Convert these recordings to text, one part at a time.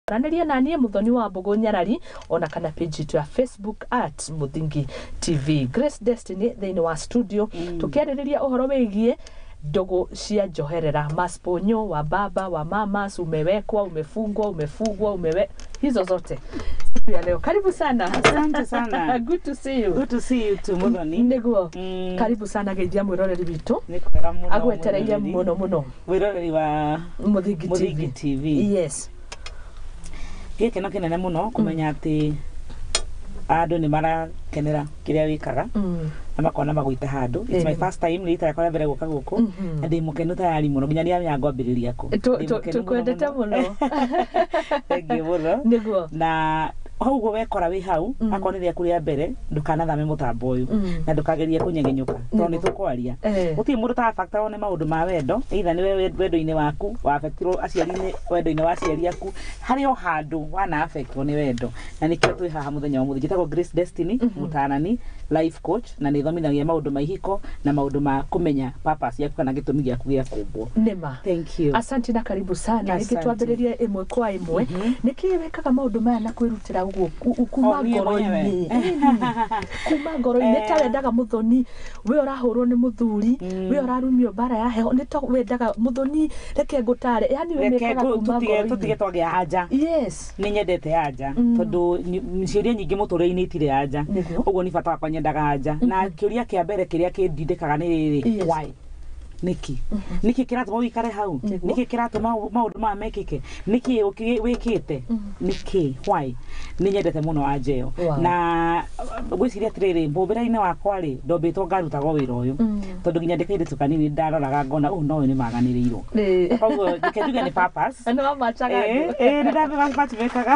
Aranĩria na niĩ Muthoni wa Mbũgũ Nyarari, ona kana page itũ ya Facebook @MũthingiTV. Grace Destiny thĩinĩ wa studio, tũkĩarĩrĩria ũhoro wĩgiĩ ndũgũ cia njoherera, masponyo wa baba wa mama, umewekwa, umefungwa, umefugwa, umewe hizo zote siku ya leo. Karibu sana. Asante sana. Good to see you. Good to see you too, Muthoni. Nĩguo. Karibu sana, geithia mwĩroreri witũ. Nĩ kwega mũno. Agwetereire mwĩroreri. Mũno mũno. Mwĩroreri wa Mũthingi Mũthingi TV. TV. Yes. Gĩkeno kĩnene mũno kũmenya atĩ andũ nĩ marakenera kĩrĩa wĩkaga na makona magũita handũ. It's my first time, nĩ rita rĩakwa rĩa mbere gũka gũkũ na ndĩ mũkenu tayari mũno, nginya ndiramenya ngwambĩrĩria kũ. Ndĩ mũkenu mũno. Tũkwendete mũno. Thank you mũno. Na hau ũguo wekora wĩ hau, akorwo nĩ rĩaku rĩa mbere, ndũkanathame mũtambo ũyũ na ndũkagerie kũnyegenyũka tondũ nĩ tũkwaria. Gũtirĩ mũndũ ũtarabatarwo nĩ maũndũ ma wendo, either nĩwe wendo-inĩ waku wabektirwo aciari-inĩ, wendo-inĩ wa aciari aku, harĩ o handũ wana affectwo nĩ wendo, na nĩkĩo twĩ haha mũthenya wa ũmũthĩ. Njĩtagwo Grace Destiny, mũtaarani, life coach, na nĩ thomithagia maũndũ ma ihiko na maũndũ ma kũmenya purpose yaku kana gĩtũmi gĩaku gĩa kũmbwo. Nĩma. Thank you. Asante na karibu sana. Rĩngĩ. Asante. Twambĩrĩrie ĩmwe kwa ĩmwe, nĩkĩĩ wĩkaga maũndũ maya na kwĩrutĩra ũguo kuma O, niĩ mwenyewe. ngoro-inĩ? Ĩni, kuma ngoro-inĩ, ta wendaga Mũthoni we ũrahũrwo nĩ mũthuri, we ũrarumio mbara ya heho, nĩ ta wendaga Mũthoni, reke ngũtare, yani Reke wĩmĩkaga kuma tũtige ngoro-inĩ. Tũtige twagĩa anja. Nĩ nyendete anja tondũ ciũria nyingĩ mũtũrĩre-inĩ itirĩ anja. Ũguo nĩ bata wakwa, nyendaga anja, na kĩũria kĩa mbere kĩrĩa kĩndindĩkaga nĩ rĩrĩ: why? Nĩkĩ? Nĩkĩ kĩratũma ũikare hau? Nĩkĩ kĩratũma maũndũ maya mekĩke? Nĩkĩ wĩkĩte? Nĩkĩ? Why? Nĩ nyendete mũno anja ĩyo. Na ngwĩciria atĩrĩrĩ, mũmbĩre-inĩ wakwa rĩ, ndombĩtwo ngarutagwo wĩra ũyũ, tondũ nginya ndĩ kairĩtu kanini ndaroraga ngona ũũ no ũyũ nĩ maganĩrĩirwo. Koguo reke njuge nĩ purpose. Nĩ wamachaga andũ. Ĩĩ, nĩ ndamacimĩkaga.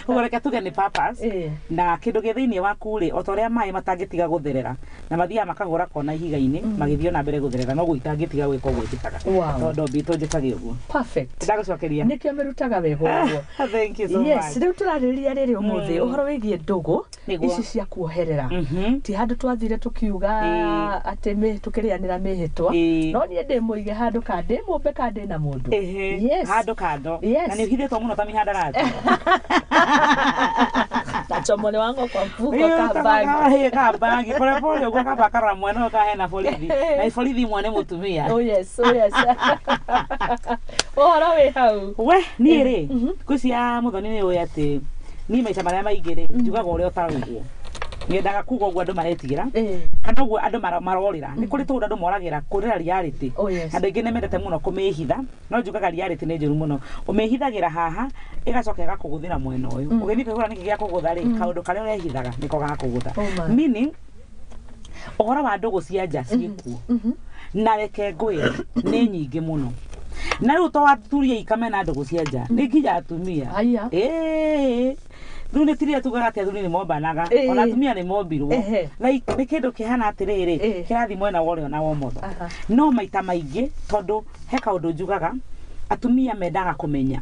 Ũguo reke tuge nĩ purpose. Na kĩndũ gĩ thĩinĩ waku rĩ, o ta ũrĩa maĩ matangĩtiga gũtherera na mathiaga makahũra kona ihiga-inĩ, magĩthiĩ ona mbere gũtherera, noguo itangĩtiga gwĩka ũguo njĩkaga, tondũ ndombĩtwo njĩkage ũguo. Perfect. Ndagũcokeria. Nĩkĩo mĩrutaga wega ũguo. Thank you so much. Rĩu tũrarĩrĩria rĩrĩ ũmũthĩ ũhoro wĩgiĩ ndũgũ ici cia kuoherera. Ti handũ twathire tũkiuga atĩ tũkĩrĩanĩra mĩhĩtwa, no niĩ ndĩ mũige handũ ka ndĩ mũmbe ka ndĩ na mũndũ. Handũ kando. Na nĩ ũhithĩtwo mũno ta mihandarati. Nachomole wangu kwa mfuko ka bag. Kabagi pole pole ũguo, kaba karora mwena ũyũ kahena borithi, na borithi imwe nĩ mũtumia. Oh yes, ũhoro wĩ hau. We niĩ rĩ, ngwĩciria Mũthoni nĩ ũĩ atĩ niĩ maita marĩa maingĩ rĩ, njugaga ũrĩa ũtarauguo, nyendaga kuga ũguo andũ maretigĩra kana ũguo andũ marorĩra. Nĩ kũrĩ tũndũ andũ moragĩra kũrĩra reality. Andũ aingĩ nĩ mendete mũno kũmĩhitha, no njugaga reality nĩ njũru mũno. Ũmĩhithagĩra haha, ĩgacoka ĩgakũgũthĩra mwena ũyũ. Ũgĩthiĩ kwĩgũra nĩkĩ gĩa kũgũtha rĩ, kaũndũ karĩa ũrehithaga nĩko gakũgũtha. Oh my. Meaning ũhoro wa ndũgũ cia nja ciĩkuo, na reke ngwĩre nĩ nyingĩ mũno, na rĩu to athuri aika mena ndũgũ cia nja, nĩ nginya atumia. Aya. Ĩĩ, rĩu nĩ tirĩa tugaga atĩ athuri nĩ mombanaga, ona atumia nĩ mombirwo. Like nĩ kĩndũ kĩhana atĩrĩrĩ, kĩrathiĩ mwena wa ũrĩo na wa ũmotho. No maita maingĩ, tondũ he kaũndũ njugaga, atumia mendaga kũmenya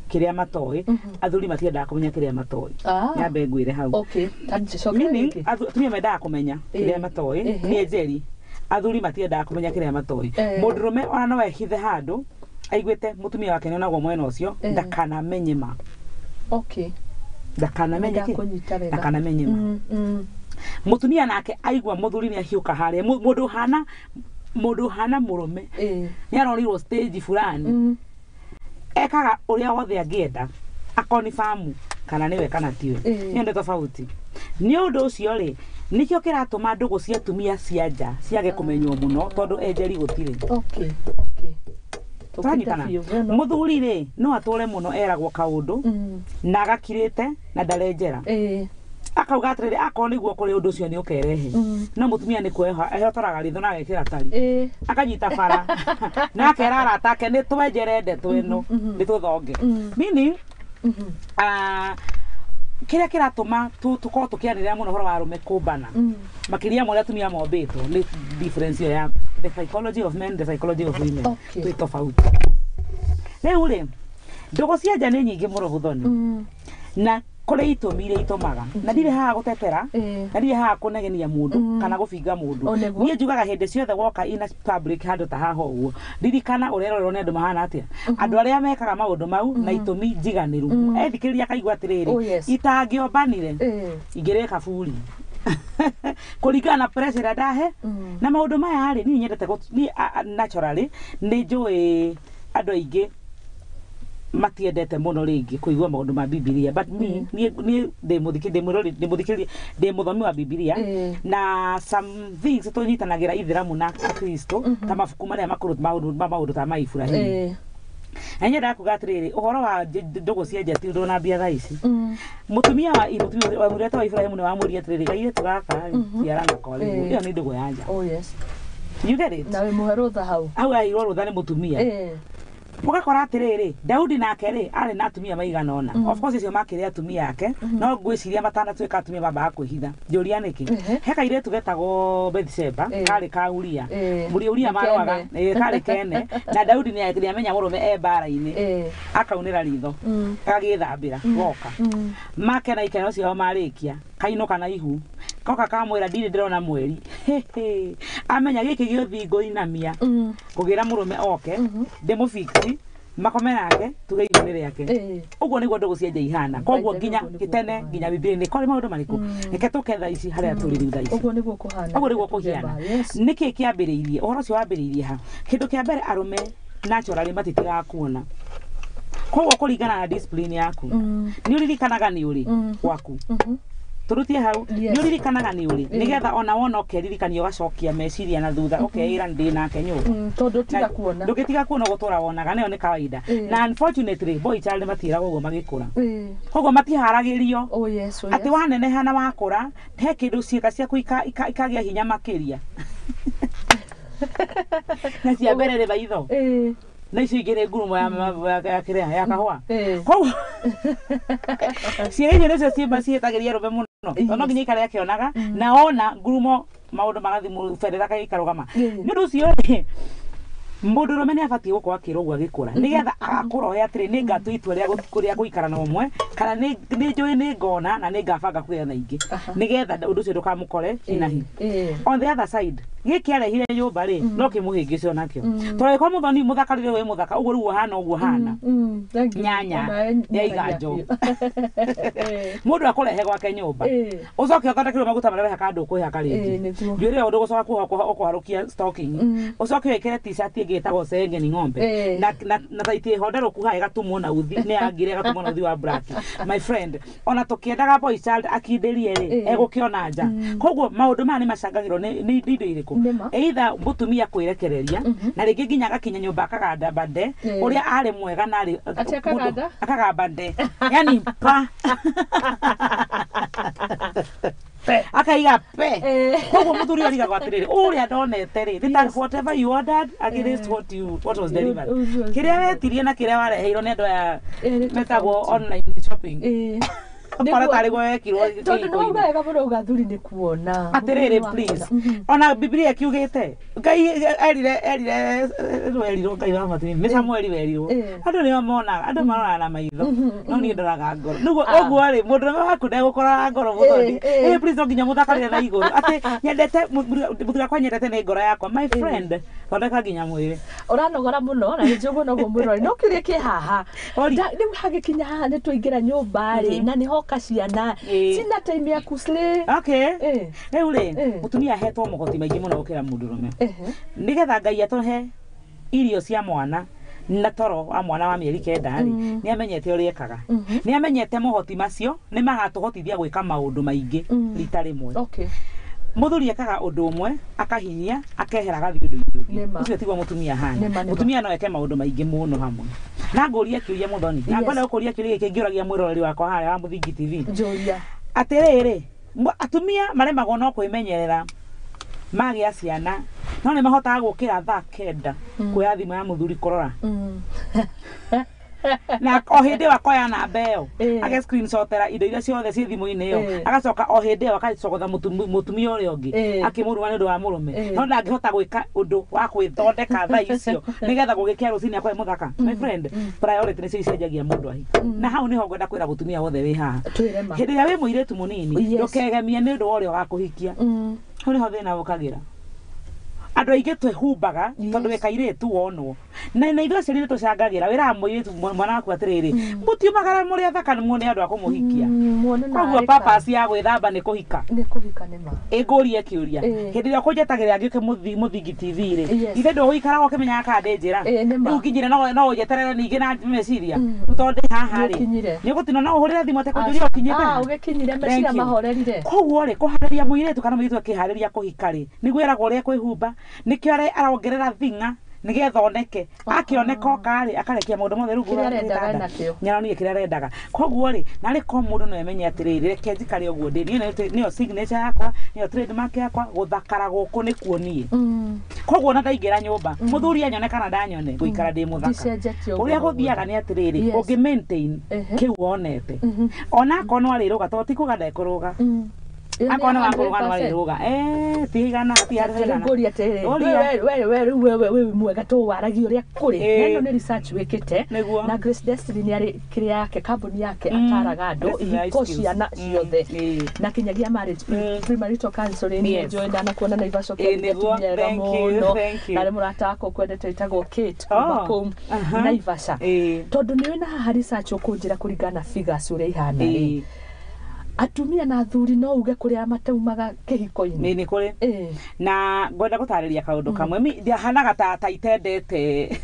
kĩrĩa matoĩ, athuri matiendaga kũmenya kĩrĩa matoĩ. Nyambe ngwĩre hau. Okay, tanjicokera Meaning rĩngĩ. atumia mendaga kũmenya kĩrĩa matoĩ, nĩ njeri, athuri matiendaga kũmenya kĩrĩa matoĩ. Mũndũrũme ona no ehithe handũ aiguĩte mũtumia wake nĩonagwo mwena ũcio, ndakanamenye ma. Ndakanamenye kĩ? Ndakũnyita wega. Ndakanamenye ma. Mũtumia nake aigua mũthuri nĩ ahiũka harĩa, mũndũ ũhana mũrũme nĩ arorirwo stage fulani, ekaga ũrĩa wothe angĩenda akonifamu kana nĩwe kana tiwe. Ĩyo nĩ tofauti. Nĩ ũndũ ũcio rĩ, nĩkĩo kĩratũma ndũgũ cia atumia cia nja ciage kũmenywo mũno, tondũ enjeri gũtirĩ. Okay. Tũkĩte Tũranyitana? biũ mũno. Mũthuri rĩ, no atũre mũno eragwo kaũndũ na agakirĩte na ndarenjera, akauga atĩrĩrĩ, akorwo nĩguo kũrĩ ũndũ ũcio nĩ ũkerehe. No mũtumia nĩ kuoha ehotoraga ritho na agekĩra tari, akanyita bara na akera arata ake nĩ twenjere ndeto ĩno, nĩ tũthonge. Meaning kĩrĩa kĩratũma tũkorwo tũkĩanĩrĩra mũno ũhoro wa arũme kũmbana makĩria ma ũrĩa atumia mombĩtwo nĩ difference ĩyo ya the psychology of men, the psychology of women. Twĩ tofauti. Rĩu rĩ, ndũgũ cia nja nĩ nyingĩ mũno, Mũthoni, na Kũrĩ itũmi iria itũmaga na ndirĩ haha gũtetera, na ndirĩ haha kũnegenia mũndũ kana gũbinga mũndũ. Niĩ njugaga hĩndĩ ciothe woka ina public handũ ta haha ũguo, ririkana ũrerorerwo nĩ andũ mahana atĩa, andũ arĩa mekaga maũndũ mau na itũmi njiganĩru. Ethikĩrĩria akaigua atĩrĩrĩ, itangĩombanire ingĩrĩ kaburi kũringana na pressure ĩrĩa ndahe na maũndũ maya rĩ. Niĩ nyendete niĩ naturally nĩ njũĩ andũ aingĩ matiendete mũno rĩngĩ kũigua maũndũ ma Bibilia, but me, niĩ ndĩ mũthiki, ndĩ mwĩrori, ndĩ mũthikĩrĩria, ndĩ mũthomi wa Bibilia, na some things tũnyitanagĩra ithĩramu na Akristo, ta mabuku marĩa makũrũ maũndũ ma maũndũ ta ma Iburahĩmu. Na nyendaga kuga atĩrĩrĩ, ũhoro wa ndũgũ cia nja ti ũndũ na mbia thaa ici. Mũtumia wa mũtumia wa mũrata wa Iburahĩmu nĩ wamwĩrire atĩrĩrĩ, kairĩtu gaka rĩ, ciara nako rĩ. Ĩyo nĩ ndũgũ ya nja. Oh yes. You get it? Na wĩ mũhe rũtha hau. Hau aheirwo rũtha nĩ mũtumia. Ũgakora atĩrĩrĩ, Daudi nake rĩ, arĩ na atumia maigana ũna. Of course acio makĩrĩ atumia ake, no ngwĩciria matanatuĩka atumia mambaga kwĩhitha. Njũria nĩkĩ? He kairĩtu getagwo Bethsheba, karĩ ka Uria. Mũriũ Uria Nĩ marũaga kene. Karĩ kene na Daudi nĩ amenya mũrũme e mbara-inĩ, akaunĩra ritho, agagĩthambĩra goka makena ikeno ciao, marĩkia kainũka na ihu, koka kamwĩra, "Ndirĩ ndĩrona mweri." Amenya gĩkĩ gĩũthi ngũinamia kũgĩra mũrũme oke ndĩmũfix makome nake, tuge ihu nĩ rĩake. Ũguo nĩguo ndũgũ cia nja ihana. Koguo By the way, nginya ũguo nĩguo gĩtene kũhana. nginya Bibilia-inĩ kwarĩ maũndũ marĩkũ. Reke tũke thaa ici harĩa tũrĩ rĩu thaa ici. Ũguo nĩguo kũhana. Ũguo nĩguo kũhiana. Nĩkĩ kĩambĩrĩirie ũhoro ũcio? Wambĩrĩirie ha? Kĩndũ kĩa mbere, arũme naturally matitigaga kuona, koguo kũringana na discipline yaku, nĩ ũririkanaga nĩ ũrĩ gwaku, tũrutie hau. Nĩ ũririkanaga nĩ ũrĩ, nĩgetha ona wona ũkeririkania, ũgacokia meciria na thutha, ũkeĩra ndĩ nake nyũmba. Tondũ tiga kuona. Ndũngĩtiga kuona, gũtũra wonaga, nayo nĩ kawaida. Na unfortunately boy child matiĩragwo ũguo magĩkũra, koguo matiharagĩrio Oh yes, oh atĩ yes. waneneha na wakũra he kĩndũ ciĩga ciaku ikagĩa hinya makĩria, na cia mbere nĩ maitho, na icio ingĩ nĩ ngurumo ya kĩrĩa ya kahũa. Koguo ciĩga icio nĩcio ciĩma ciĩtagĩria arũme mũno, tondũ no nginya ikare akĩonaga, na ona ngurumo maũndũ magathiĩ, bendera ikarũgama. Nĩ ũndũ ũcio rĩ, mũndũrũme nĩ abatiĩ gũkorwo akĩrwo ũguo agĩkũra, nĩgetha agakũra oe atĩrĩ, nĩ ngatua itua rĩa rĩa gũikara na ũmwe, kana nĩ njũĩ nĩ ngona na nĩ ngabanga kũgĩa na ingĩ, nĩgetha ũndũ ũcio ndũkamũkore hinahi. On the other side, gĩkĩ arehire nyũmba rĩ, no kĩmũhĩngĩce onakĩo, tondũ angĩkorwo mũthoni mũthakarĩre wĩ mũthaka ũguo rĩu ũhana ũguo hana Thank you. nyanya Onawe ya nyanya iganjo. biũ. Mũndũ akũrehe gwake nyũmba, ũcoke ũthondekerwo maguta marĩa ũrehaka ndũkwĩhaka rĩngĩ. Nĩguo. Njuĩrĩ ĩyo ndũgũcoka ũkũharũkia stocking, ũcoke wĩkĩre t-shirt ĩngĩ ĩtagwo cengeni ng'ombe, na taiti honderũku haha ĩgatumwo na uthi nĩ yangire, ĩgatumwo na uthi wa black. My friend, ona tũkĩendaga boy child akindĩrie rĩ, egũkĩona nja. Koguo maũndũ maya nĩ macangagĩrwo nĩ indo irĩkũ? Nĩma. Either mũtumia kwĩrekereria, na rĩngĩ nginya agakinya nyũmba akaganda bande ũrĩa arĩ mwega na arĩ Atĩ akaganda? Akagamba nde, yani pa akaiga pe. Koguo mũthuri ũyũ arigagwo atĩrĩrĩ, ũrĩa ndonete rĩ, nĩ ta whatever you ordered against what was delivered. Was kĩrĩa wetirie na kĩrĩa wareheirwo nĩ andũ aya Nĩ metagwo tofauti. online shopping, ũkona tarĩ guo wekirwo Tondũ nĩ kĩhiko-inĩ. wauga wega mũno, uga athuri nĩ kuona. Atĩrĩrĩ, Mũthuri nĩ please, wa kuona. Ona Bibilia ĩkiugĩte Ngai erire werirwo Ngai wa matu nĩ Samueli werirwo, andũ nĩo monaga, andũ maroraga na maitho, no niĩ ndoraga ngoro. Nĩguo ũguo rĩ, mũndũrũme waku ndegũkũrora ngoro, mũthoni. Please, no nginya mũthakarĩre na igũrũ atĩ nyendete mũthuri wakwa, nyendete nĩ ngoro yakwa. My friend, thondeka nginya mwĩrĩ. Ũranogora mũno na nĩ njũĩ ũguo noguo mwĩrori, no kĩũria kĩ haha. Ori. Rĩu hagĩkinya haha nĩ twaingĩra nyũmba rĩ, na nĩ hoka ciana, cina time ya kuslay. Okay. Rĩu rĩ, mũtumia ahetwo mogoti maingĩ mũno gũkĩra mũndũrũme, nĩgetha Ngai atũhe irio cia mwana na toro wa mwana wa mĩeri 9 rĩ, nĩ amenyete ũrĩa ekaga, nĩ amenyete mohoti macio nĩ magatũhotithia gwĩka maũndũ maingĩ rita rĩmwe. Mũthuri ekaga ũndũ ũmwe, akahinyia, akehera, agathiĩ ũndũ-inĩ ũngĩ. Nĩma. Ũcio tiguo mũtumia ahana. Nĩma, nĩma. Mũtumia no eke maũndũ maingĩ mũno hamwe. Na ngũrie kĩũria, mũthoni, na ngwenda gũkũria kĩũria gĩkĩ ngĩũragia mwĩroreri wakwa harĩa wa Mũthingi TV. Njũria. Atĩrĩrĩ, atumia maremagwo no kwĩmenyerera magĩa ciana, no nĩ mahotaga gũkĩra thaa 9 kuoya thimũ ya mũthuri kũrora. Na o hĩndĩ ĩyo akoya namba ĩyo, age screenshotera indo iria ciothe ciĩ thimũ-inĩ ĩyo, agacoka o hĩndĩ ĩyo agacogotha mũtumia ũrĩa ũngĩ akĩmũruma nĩ ũndũ wa mũrũme. No ndangĩhota gwĩka ũndũ wa gwĩthondeka thaa icio nĩgetha gũgĩkĩa rũcinĩ akorwo e mũthaka. My friend, priority nĩcio icenjagia mũndũ ahika. Na hau nĩho ngwenda kwĩra mũtumia wothe wĩ haha, hĩndĩ ĩrĩa wĩ mũirĩtu mũnini, ndũkegemie nĩ ũndũ wa ũrĩa ũgakũhikia. Hau nĩho thĩna ũkagĩra. Andũ aingĩ twĩhumbaga tondũ wĩ kairĩtu wonwo. Na ithuĩ aciari nĩ tũcangagĩra, wĩraga mũirĩtu mwana waku atĩrĩrĩ, mũtiumagara mũrĩ athaka muone andũ a kũmũhikia. Koguo purpose ya gwĩthamba nĩ kũhika. Nĩ kũhika nĩ ma. Ĩngũrie kĩũria. Hĩndĩ ĩrĩa ũkũnjetagĩrĩra ngĩũke Mũthingi TV rĩ, ithe ndũgũikaraga ũkĩmenyaga kana ndĩ njĩra. Rĩu nginyire no ũnjeterere ningĩ na meciria. Tondũ ndĩ haha rĩ. Nĩ ũgũtinda no ũhũrĩre thimũ atĩ kũnjũria ũkinyĩte. Ũgĩkinyire meciria mahorerire. Koguo rĩ, kũharĩria mũirĩtu kana mũirĩtu akĩharĩria kũhika rĩ, nĩguo eragwo ũrĩa kwĩhumba, nĩkĩo arongerera thing'a nĩgetha oneke. Akĩoneka oka rĩ, akarekia maũndũ mothe rungu rwa gĩtanda. Nĩaronire kĩrĩa arendaga. Koguo rĩ, narĩ korwo mũndũ no amenye atĩrĩrĩ, reke njikare ũguo ndĩ, niĩ nĩyo signature yakwa, nĩyo trademark yakwa, gũthakara gũkũ nĩkuo niĩ. Koguo ona ndaingĩra nyũmba, mũthuri anyone kana ndanyone, ngũikara ndĩ mũthaka. Ũrĩa gũthiaga nĩ atĩrĩrĩ, ũngĩ maintain kĩu wonete. Ona akorwo no arĩrũga, tondũ ti kuga ndekũrũga. Akorwo nĩ wakũrũga no arĩrũga. Ti igana, ti harĩ igana. Ngũria atĩrĩrĩ, we wĩ mwega to waragia ũrĩa kũrĩ. Ĩno nĩ research wĩkĩte. Na Grace Destiny nĩ arĩ kĩrĩa yake, kambuni yake ataraga andũ ihiko ciana ciothe. Na kinyagia marriage premarital counseling nĩ ndanakuona Naivasha ũkĩarĩria atumia ega mũno. Na arĩ mũrata wakwa ũkwendete wĩtagwo Kate kuma kũu Naivasha. Tondũ nĩ wĩna haha research ũkũnjĩra kũringana na figures ũrĩa ihana rĩ. Atumia na athuri no uge kuria mataumaga kĩhiko-inĩ. Nĩ kũrĩ. Na ngwenda gũtarĩria kaũndũ kamwe. Mi ndihanaga ta itendete.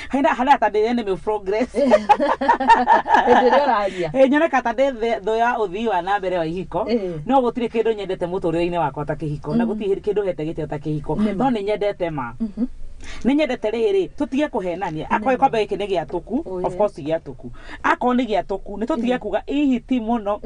Hanaga ta ndĩ enemy of progress. Hĩndĩ ĩrĩa ũraria. Nyoneka ta ndĩ thũ ya ũthii wa na mbere wa ihiko. No gũtirĩ kĩndũ nyendete mũtũrĩre-inĩ wakwa ta kĩhiko. Na gũtirĩ kĩndũ hete gĩtĩo ta kĩhiko. No nĩ nyendete ma. Nĩ nyendete rĩrĩ, tũtige kũhenania. Akorwo gĩkombe gĩkĩ nĩ gĩatũku, of course ti gĩatũku. Akorwo nĩ gĩatũku, nĩ tũtige kuga hihi ti mũno.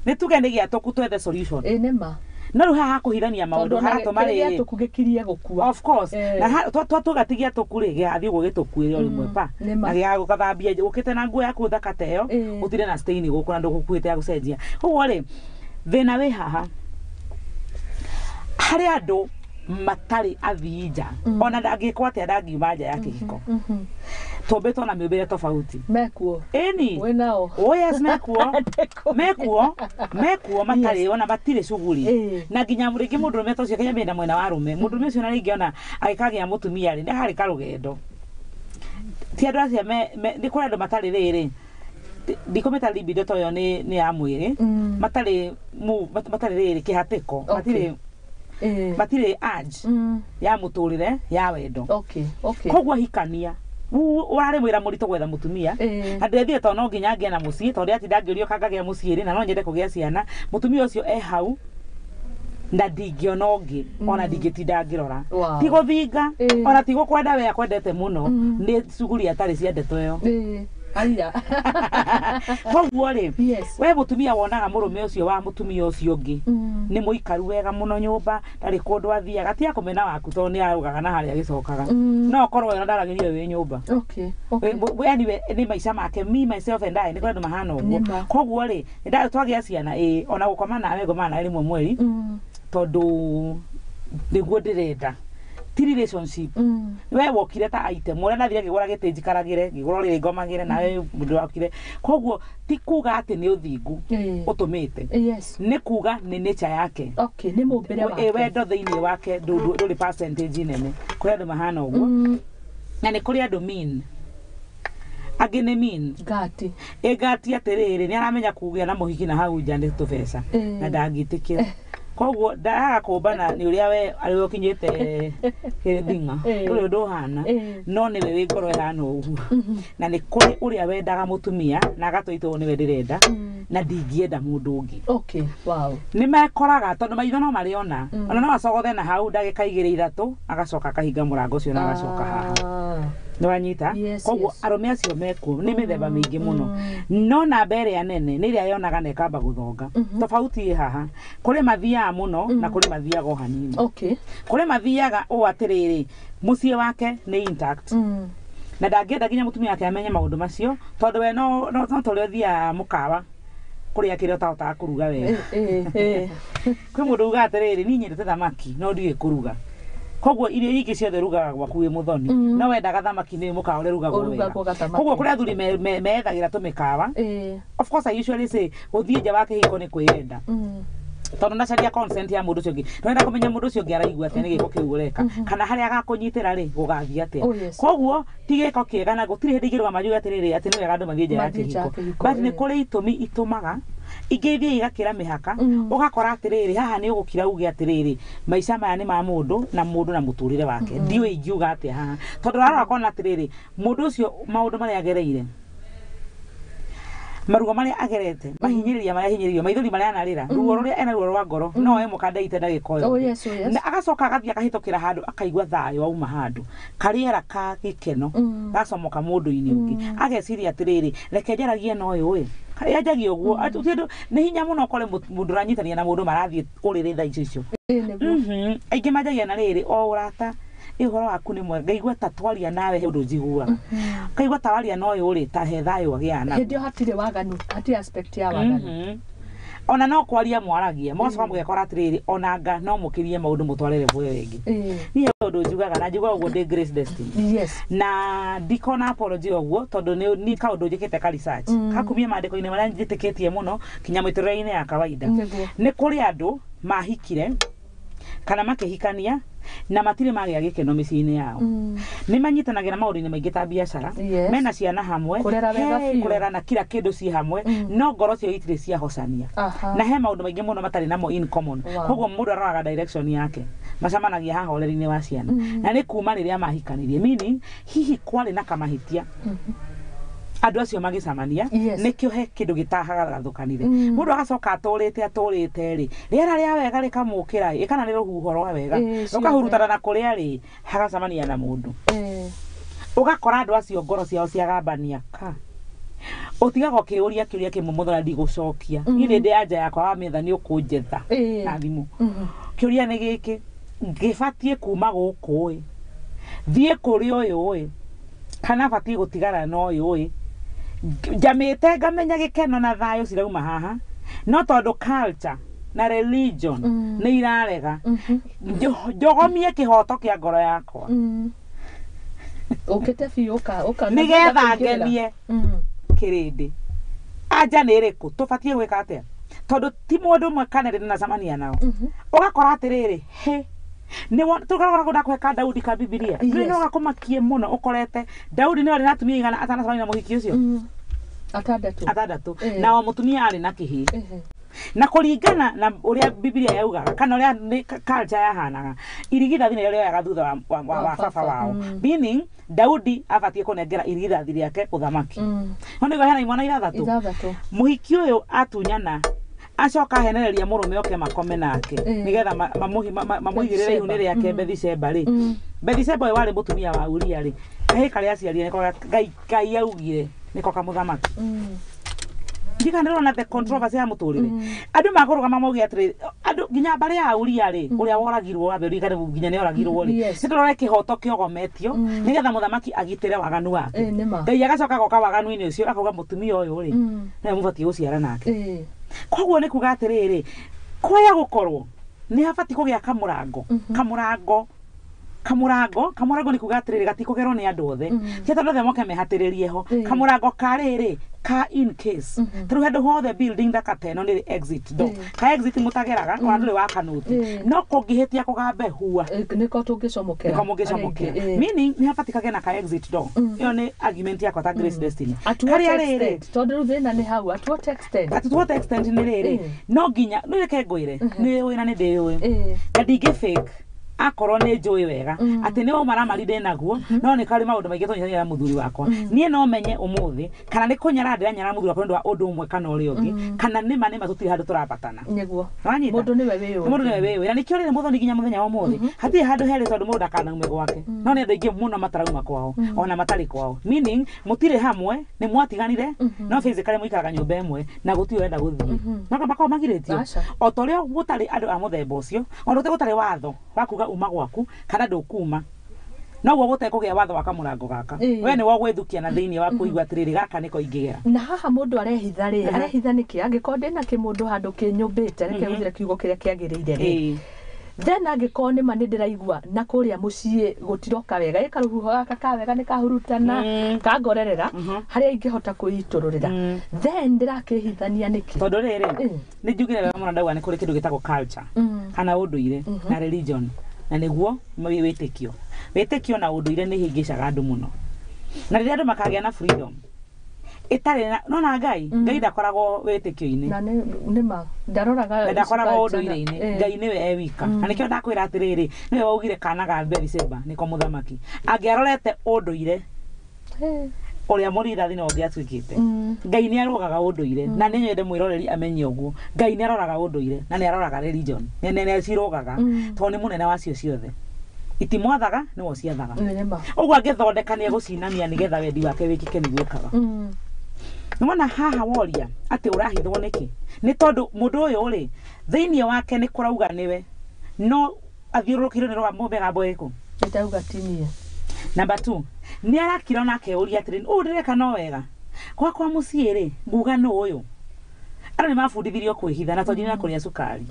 Nĩ tuge nĩ gĩatũku twethe solution. Nĩ ma. No rĩu haha kũhithania maũndũ haratũma rĩrĩ. Gĩatũku gĩkirie gũkua. Of course. Na twatuga ti gĩatũku rĩ, gĩgathiĩ ũguo gĩtũkuĩre o rĩmwe pa. Na gĩgagũthambia ũkĩte na nguo yaku thaka ta ĩyo, ũtire na stain gũkũ na ndũgũkuĩte ya gũcenjia. Ũguo rĩ, thĩna wĩ haha. Harĩ andũ matarĩ athii nja, ona ndangĩkwo atĩa ndangiuma nja ya kĩhiko. Tũmbĩtwo na mĩũmbĩre tofauti. Mekuo. Ĩni. Wĩ nao. Oh yes, mekuo. Mekuo matarĩ ona matirĩ cuguri. Na nginya rĩngĩ mũndũrũme ta ũcio kenya na mwena wa arũme. Mũndũrũme ũcio na rĩngĩ ona agĩkagĩa mũtumia rĩ, nĩ harĩ karũgendo. Ti andũ acio nĩ kũrĩ andũ matarĩ rĩrĩ. Ndikũmĩta libido to ĩyo nĩ ya mwĩrĩ. Matarĩ matarĩ rĩrĩ kĩhatĩko. Matirĩ matirĩ urge ya mũtũrĩre ya wendo. Koguo hikania ũrarĩ wĩra mũritũ gwetha mũtumia. Na ndĩrethire tondũ no nginya ngĩe na mũciĩ, tondũ atinda ngĩũrio kana ngagĩa mũciĩ rĩ, na no nyende kũgĩa ciana. Mũtumia ũcio e hau na ndingĩona ũngĩ, ona ndingĩtinda ngĩrora. Ti gũthinga, ona ti gũkwenda we akwendete mũno, nĩ cuguri atarĩ cia ndeto ĩyo. Aya. Koguo rĩ, we mũtumia wonaga mũrũme ũcio wa mũtumia ũcio ũngĩ nĩ mũikaru wega mũno nyũmba, ndarĩ kũndũ athiaga, ti akũmena waku tondũ nĩ arũgaga na harĩa agĩcokaga. No okorwo we ona ndaragĩrio wĩ nyũmba. Anyway, nĩ maica make, me myself and I, nĩ kũrĩ andũ mahana ũguo. Koguo rĩ, twagĩa ciana, ona gũkoma nawe ngoma nawe rĩmwe mweri, tondũ nĩguo ndĩrenda. Ti relationship. We wokire ta item, ũrĩa ndathire ngĩgũra gĩtĩ njikaragĩre, ngĩgũra ũrĩrĩ ngomagĩre, nawe mũndũ wakire. Koguo ti kuga atĩ nĩ ũthingu ũtũmĩte. Nĩ kuga nĩ nature yake. Nĩ mũmbĩre wake. Wendo thĩinĩ wake ndũrĩ percentage nene. Kũrĩ andũ mahana ũguo. Na nĩ kũrĩ andũ mean. Angĩ nĩ mean. Ngati. Ngati atĩrĩrĩ, nĩ aramenya kũgĩa na mũhiki na hau nja nĩ tũbeca. Na ndangĩtĩkĩra. Koguo ndaraga kũmbana nĩ ũrĩa we arĩ ũkinyĩte thing'a. Ndũrĩ ũndũ ũhana. No nĩwe wĩ ngoro ĩhana ũguo. Na nĩ kũrĩ ũrĩa wendaga mũtumia na agatua itua nĩwe ndĩrenda na ndingĩenda mũndũ ũngĩ. Nĩ mekoraga tondũ maitho no marĩona. Ona no acogothe na hau ndagĩka igĩrĩ ithatũ agacoka akahinga mũrango ũcio na agacoka haha. Nĩ wanyita? Koguo arũme acio mekuo nĩ mĩthemba mĩingĩ mũno. No namba ĩrĩa nene nĩ ĩrĩa yonaga na ĩkamba gũthonga. Tofauti ĩ haha. Kũrĩ mathiaga mũno na kũrĩ mathiaga o hanini. Kũrĩ mathiaga ũũ atĩrĩrĩ, mũciĩ wake nĩ intact. Na ndangĩenda nginya mũtumia wake amenye maũndũ macio tondũ we no no ta ũrĩa ũthiaga mũkawa kũrĩa kĩrĩa ũtahotaga kũruga wega. Kwĩ mũndũ ugaga atĩrĩrĩ, niĩ nyendete thamaki no ndiũĩ kũruga, koguo irio ingĩ ciothe rugaga gwaku wĩ mũthoni, no wendaga thamaki nĩ mũkawa ũrĩa rugagwo wega. Ũrugagwo gathamaki. Koguo kũrĩ athuri methagĩra tũmĩkawa. Of course, I usually say gũthiĩ nja wa kĩhiko nĩ kwĩyenda, tondũ ndacaria consent ya mũndũ ũcio ũngĩ, ndũrenda kũmenya mũndũ ũcio ũngĩ araigua atĩa nĩ gĩko kĩu ũreka, kana harĩa agakũnyitĩra rĩ gũgathiĩ atĩa. Oh, yes. Koguo ti gĩko kĩega na gũtirĩ hĩndĩ ingĩrũgama njuge atĩrĩrĩ atĩ nĩ wega andũ mathiĩ nja ya Mathiĩ nja ya kĩhiko, kĩhiko, but nĩ kũrĩ itũmi itũmaga ingĩ ithiĩ igakĩra mĩhaka. Ũgakora atĩrĩrĩ, haha nĩ ũgũkira uge atĩrĩrĩ, maica maya nĩ ma mũndũ na mũndũ na mũtũrĩre wake. Ndiũĩ ingiuga atĩa haha, tondũ warora ũkona atĩrĩrĩ, mũndũ ũcio maũndũ marĩa agereire, maruo marĩa agerete, mahinyĩrĩria marĩa ahinyĩrĩirio, maithori marĩa anarĩra, ruo rũrĩa ena ruo rwa ngoro, no we mũkandaite ndagĩka ĩyo. Oh, yes, oh, yes. Na agacoka agathiĩ akahĩtũkĩra handũ akaigua thayũ, auma handũ karĩera ka gĩkeno gacomoka mũndũ-inĩ ũngĩ, ageciria atĩrĩrĩ, reke njaragie na ũyũ ĩ yanjagia ũguo. Nĩ hinya mũno ũkore mũndũ ũranyitania na mũndũ marathiĩ ũrĩrĩ thaa icio icio. Nĩguo. Aingĩ manjagia na rĩrĩ o ũrata ĩ ũhoro waku nĩ mwega, ngaigua ta twaria nawe he ũndũ njiguaga, ngaigua ta waria na ũyũ rĩ ta he thayũ agĩaga naguo. Hĩndĩ ĩyo hatirĩ waganu, hatirĩ aspect ya waganu. Ona no kwaria mwaragia mũgacoka mũgekora atĩrĩrĩ, ona nga no mũkĩrie maũndũ mũtwarĩre bũyo ĩngĩ. Niĩ ũndũ njugaga na njugaga ũguo ndĩ Grace Destiny, na ndikona apology ũguo, tondũ nĩ kaũndũ njĩkĩte ka research kakumia maandĩko-inĩ marĩa njĩtĩkĩtie mũno kinya mĩtũrĩre-inĩ ya kawaida. Nĩ kũrĩ andũ mahikire kana makĩhikania na matirĩ magĩa gĩkeno mĩciĩ-inĩ yao. Nĩ manyitanagĩra maũndũ-inĩ maingĩ ta biacara, mena ciana hamwe, Kũrera wega he, biũ. kũrera na kila kĩndũ ci hamwe, no ngoro ciao itirĩ ciahocania, na he maũndũ maingĩ mũno matarĩ namo in common. Koguo mũndũ aroraga direction yake, macemanagia haha ũreri-inĩ wa ciana, na nĩ kuma rĩrĩa mahikanirie, meaning hihi kwarĩ na kamahĩtia andũ acio magĩcemania. Nĩkĩo he kĩndũ gĩtahagathũkanire. Mũndũ agacoka atũrĩte atũrĩte rĩ, rĩera rĩa wega rĩkamũkĩra ĩ, kana nĩ rũhuho rwa wega rũkahurutana na kũrĩa rĩ, hagacemania na mũndũ, ũgakora andũ acio ngoro ciao ciagambania ka ũtigaga ũkĩũria kĩũria kĩmwe mũthora ndigũcokia. Niĩ nĩ ndĩ anja yakwa, wamĩetha nĩ ũkũnjetha na thimũ. Kĩũria nĩ gĩkĩ, ngĩbatiĩ kuma gũkũ ĩ thiĩ kũrĩ ũyũ ĩ, kana batiĩ gũtigana na ũyũ ĩ njamĩte ngamenya gĩkeno na thayũ cirauma haha, no tondũ culture na religion nĩ irarega, njogomie kĩhoto kĩa ngoro yakwa Ũkĩte biũ ũka ũka nĩgetha ngenie kĩrĩndĩ. Anja nĩ ĩrĩkũ? Tũbatiĩ gwĩka atĩa? Tondũ ti mũndũ ũmwe kana erĩ ndĩnacemania nao, ũgakora atĩrĩrĩ, he tũkarora ndakũhe ka Daudi ka Bibilia. Nĩ no gakũmakie mũno ũkorete Daudi nĩ arĩ na atumia igana atanacemania na mũhiki ũcio. Atandatũ. Atandatũ. Na o mũtumia arĩ na kĩhĩĩ, na kũringana na ũrĩa Bibilia yaugaga kana ũrĩa nĩ culture yahanaga, irigithathi nĩrĩo rĩoyaga thutha wa Wa baba baba, wao, meaning Daudi abatiĩ kũnengera irigithathi rĩake ũthamaki. No nĩguo hena imwana ithathatũ. Ithathatũ. Mũhiki ũyũ atunyana, acoka ahenereria mũrũme oke makome nake nĩgetha mamũigĩrĩre ihu-inĩ rĩake Bethisheba rĩ. Bethisheba ũyũ warĩ mũtumia wa Uria rĩ, kahĩĩ karĩa aciarire nĩko Ngai augire nĩko kamũthamaki. Ndika ndĩrona the controversy ya mũtũrĩre. Andũ makũrũgama mauge atĩrĩ, andũ nginya mbarĩ ya Uria rĩ, ũrĩa woragirwo wa mbere nginya nĩ oragirwo rĩ, nĩ tũrore kĩhoto kĩogometio nĩgetha mũthamaki agitĩre waganu wake. Nĩ ma. Ngai agacoka agoka waganu-inĩ ũcio akauga mũtumia ũyũ rĩ, nĩwe mũbatiĩ gũciara nake. Koguo nĩ kuga atĩrĩrĩ, kwaya gũkorwo nĩ habatiĩ kũgĩa kamũrango, kamũrango nĩ kuga atĩrĩrĩ, gatikũgerwo nĩ andũ othe, ti atĩ andũ othe moke mehatĩrĩrie ho. Kamũrango ka rĩrĩ ka in case, tarĩu handũ hothe building thaka ta ĩno nĩ exit door, ka exit mũtageraga ona ndũrĩ wa kanuti, no kũngĩhĩtia kũgambe hua, Nĩko tũngĩcomokera. Nĩko mũngĩcomokera. Arĩa ingĩ, Meaning nĩ habatiĩ kagĩe na ka exit door. Ĩyo nĩ argument yakwa ta Grace Destiny. At what Karĩa rĩrĩ extent? Tondũ rĩu thĩna nĩ hau, at what extent? At what extent nĩ rĩrĩ, no nginya nĩ reke ngwĩre nĩ ũĩ na nĩ ndĩũĩ, na ndingĩ fake akorwo nĩ njũĩ wega atĩ nĩ ũmaramari ndĩ naguo, no nĩ karĩ maũndũ maingĩ tũnyitanĩire na mũthuri wakwa. Niĩ no menye ũmũthĩ kana nĩ kũnyara ndĩranyara mũthuri wakwa nĩ ũndũ wa ũndũ ũmwe kana ũrĩa ũngĩ, kana nĩma nĩma tũtirĩ handũ tũrabatana. Nĩguo. Wanyita? Mũndũ nĩwe wĩyũĩ. Mũndũ nĩwe wĩyũĩ, na nĩkĩo rĩrĩ mũthoni nginya mũthenya wa ũmũthĩ hatirĩ handũ herĩ tondũ mũndũ ndakanaume gwake, no nĩ andũ aingĩ mũno matarauma kwao ona matarĩ kwao, meaning mũtirĩ hamwe, nĩ mwatiganire, no physically mũikaraga nyũmba ĩmwe na gũtirĩ ũrenda gũthiĩ, no makoragwo magirĩtio. Aca. O ta ũrĩa gũtarĩ andũ a mũthemba ũcio, ona gũtarĩ watho wa kuga uma gwaku kana ndũkuma. Noguo gũtekũgĩa watho wa kamũrango gaka. We nĩ wogwĩthukia na thĩinĩ wa kũigua atĩrĩrĩ gaka nĩko ingĩgera. Na haha mũndũ arehitha rĩ, arehitha nĩkĩ? Angĩkorwo ndĩna kĩmũndũ handũ kĩnyũmbĩte, reke hũthĩre kiugo kĩrĩa kĩagĩrĩire rĩ. Then angĩkorwo nĩma nĩ ndĩraigua na kũrĩa mũciĩ gũtiroka wega, ĩ karũhuho gaka ka wega nĩ kahurutana, kangorerera, harĩa ingĩhota kwĩitũrũrĩra. Then ndĩrakĩhithania nĩkĩ? Tondũ rĩrĩ, nĩ njugire wega mũno ndauga nĩ kũrĩ kĩndũ gĩtagwo culture kana ũndũire na religion, na nĩguo wĩtĩkio. Wĩtĩkio na ũndũire nĩ ihĩngĩcaga andũ mũno. Na rĩrĩa andũ makagĩa na freedom ĩtarĩ na nona Ngai, Ngai ndakoragwo wĩtĩkio-inĩ. Na nĩma ndaroraga na ndakoragwo ũndũire-inĩ. Ngai nĩwe e wika. Na nĩkĩo ndakwĩra atĩrĩrĩ, nĩwe waugire kana ga Berisheba nĩko mũthamaki. Angĩarorete ũndũire ũrĩa mũrithathi no ũngĩatuĩkĩte. Ngai nĩ arogaga ũndũire na nĩ nyende mwĩroreri amenye ũguo. Ngai nĩ aroraga ũndũire na nĩ aroraga religion. Nĩ acirogaga tondũ nĩ mũnene wacio ciothe. Itimwathaga nĩwe ũciathaga. Ũguo angĩthondeka nĩ egũcinamia nĩgetha wendi wake wĩkĩke nĩguo ekaga. Nĩwona haha woria atĩ ũrahithwo nĩkĩ? Nĩ tondũ mũndũ ũyũ rĩ thĩinĩ wake nĩ kũrauga nĩwe no athiũrũrũkĩirio nĩ rũgambo mĩgambo ĩrĩkũ? Ĩtauga ti niĩ. Number 2, nĩ arakira ona akeuria atĩrĩ, ũũ ndĩreka no wega gwakwa mũciĩ rĩ nguga nũ ũyũ? Andũ nĩ mabundithirio kwĩhitha na tondũ na kũrĩa cukari.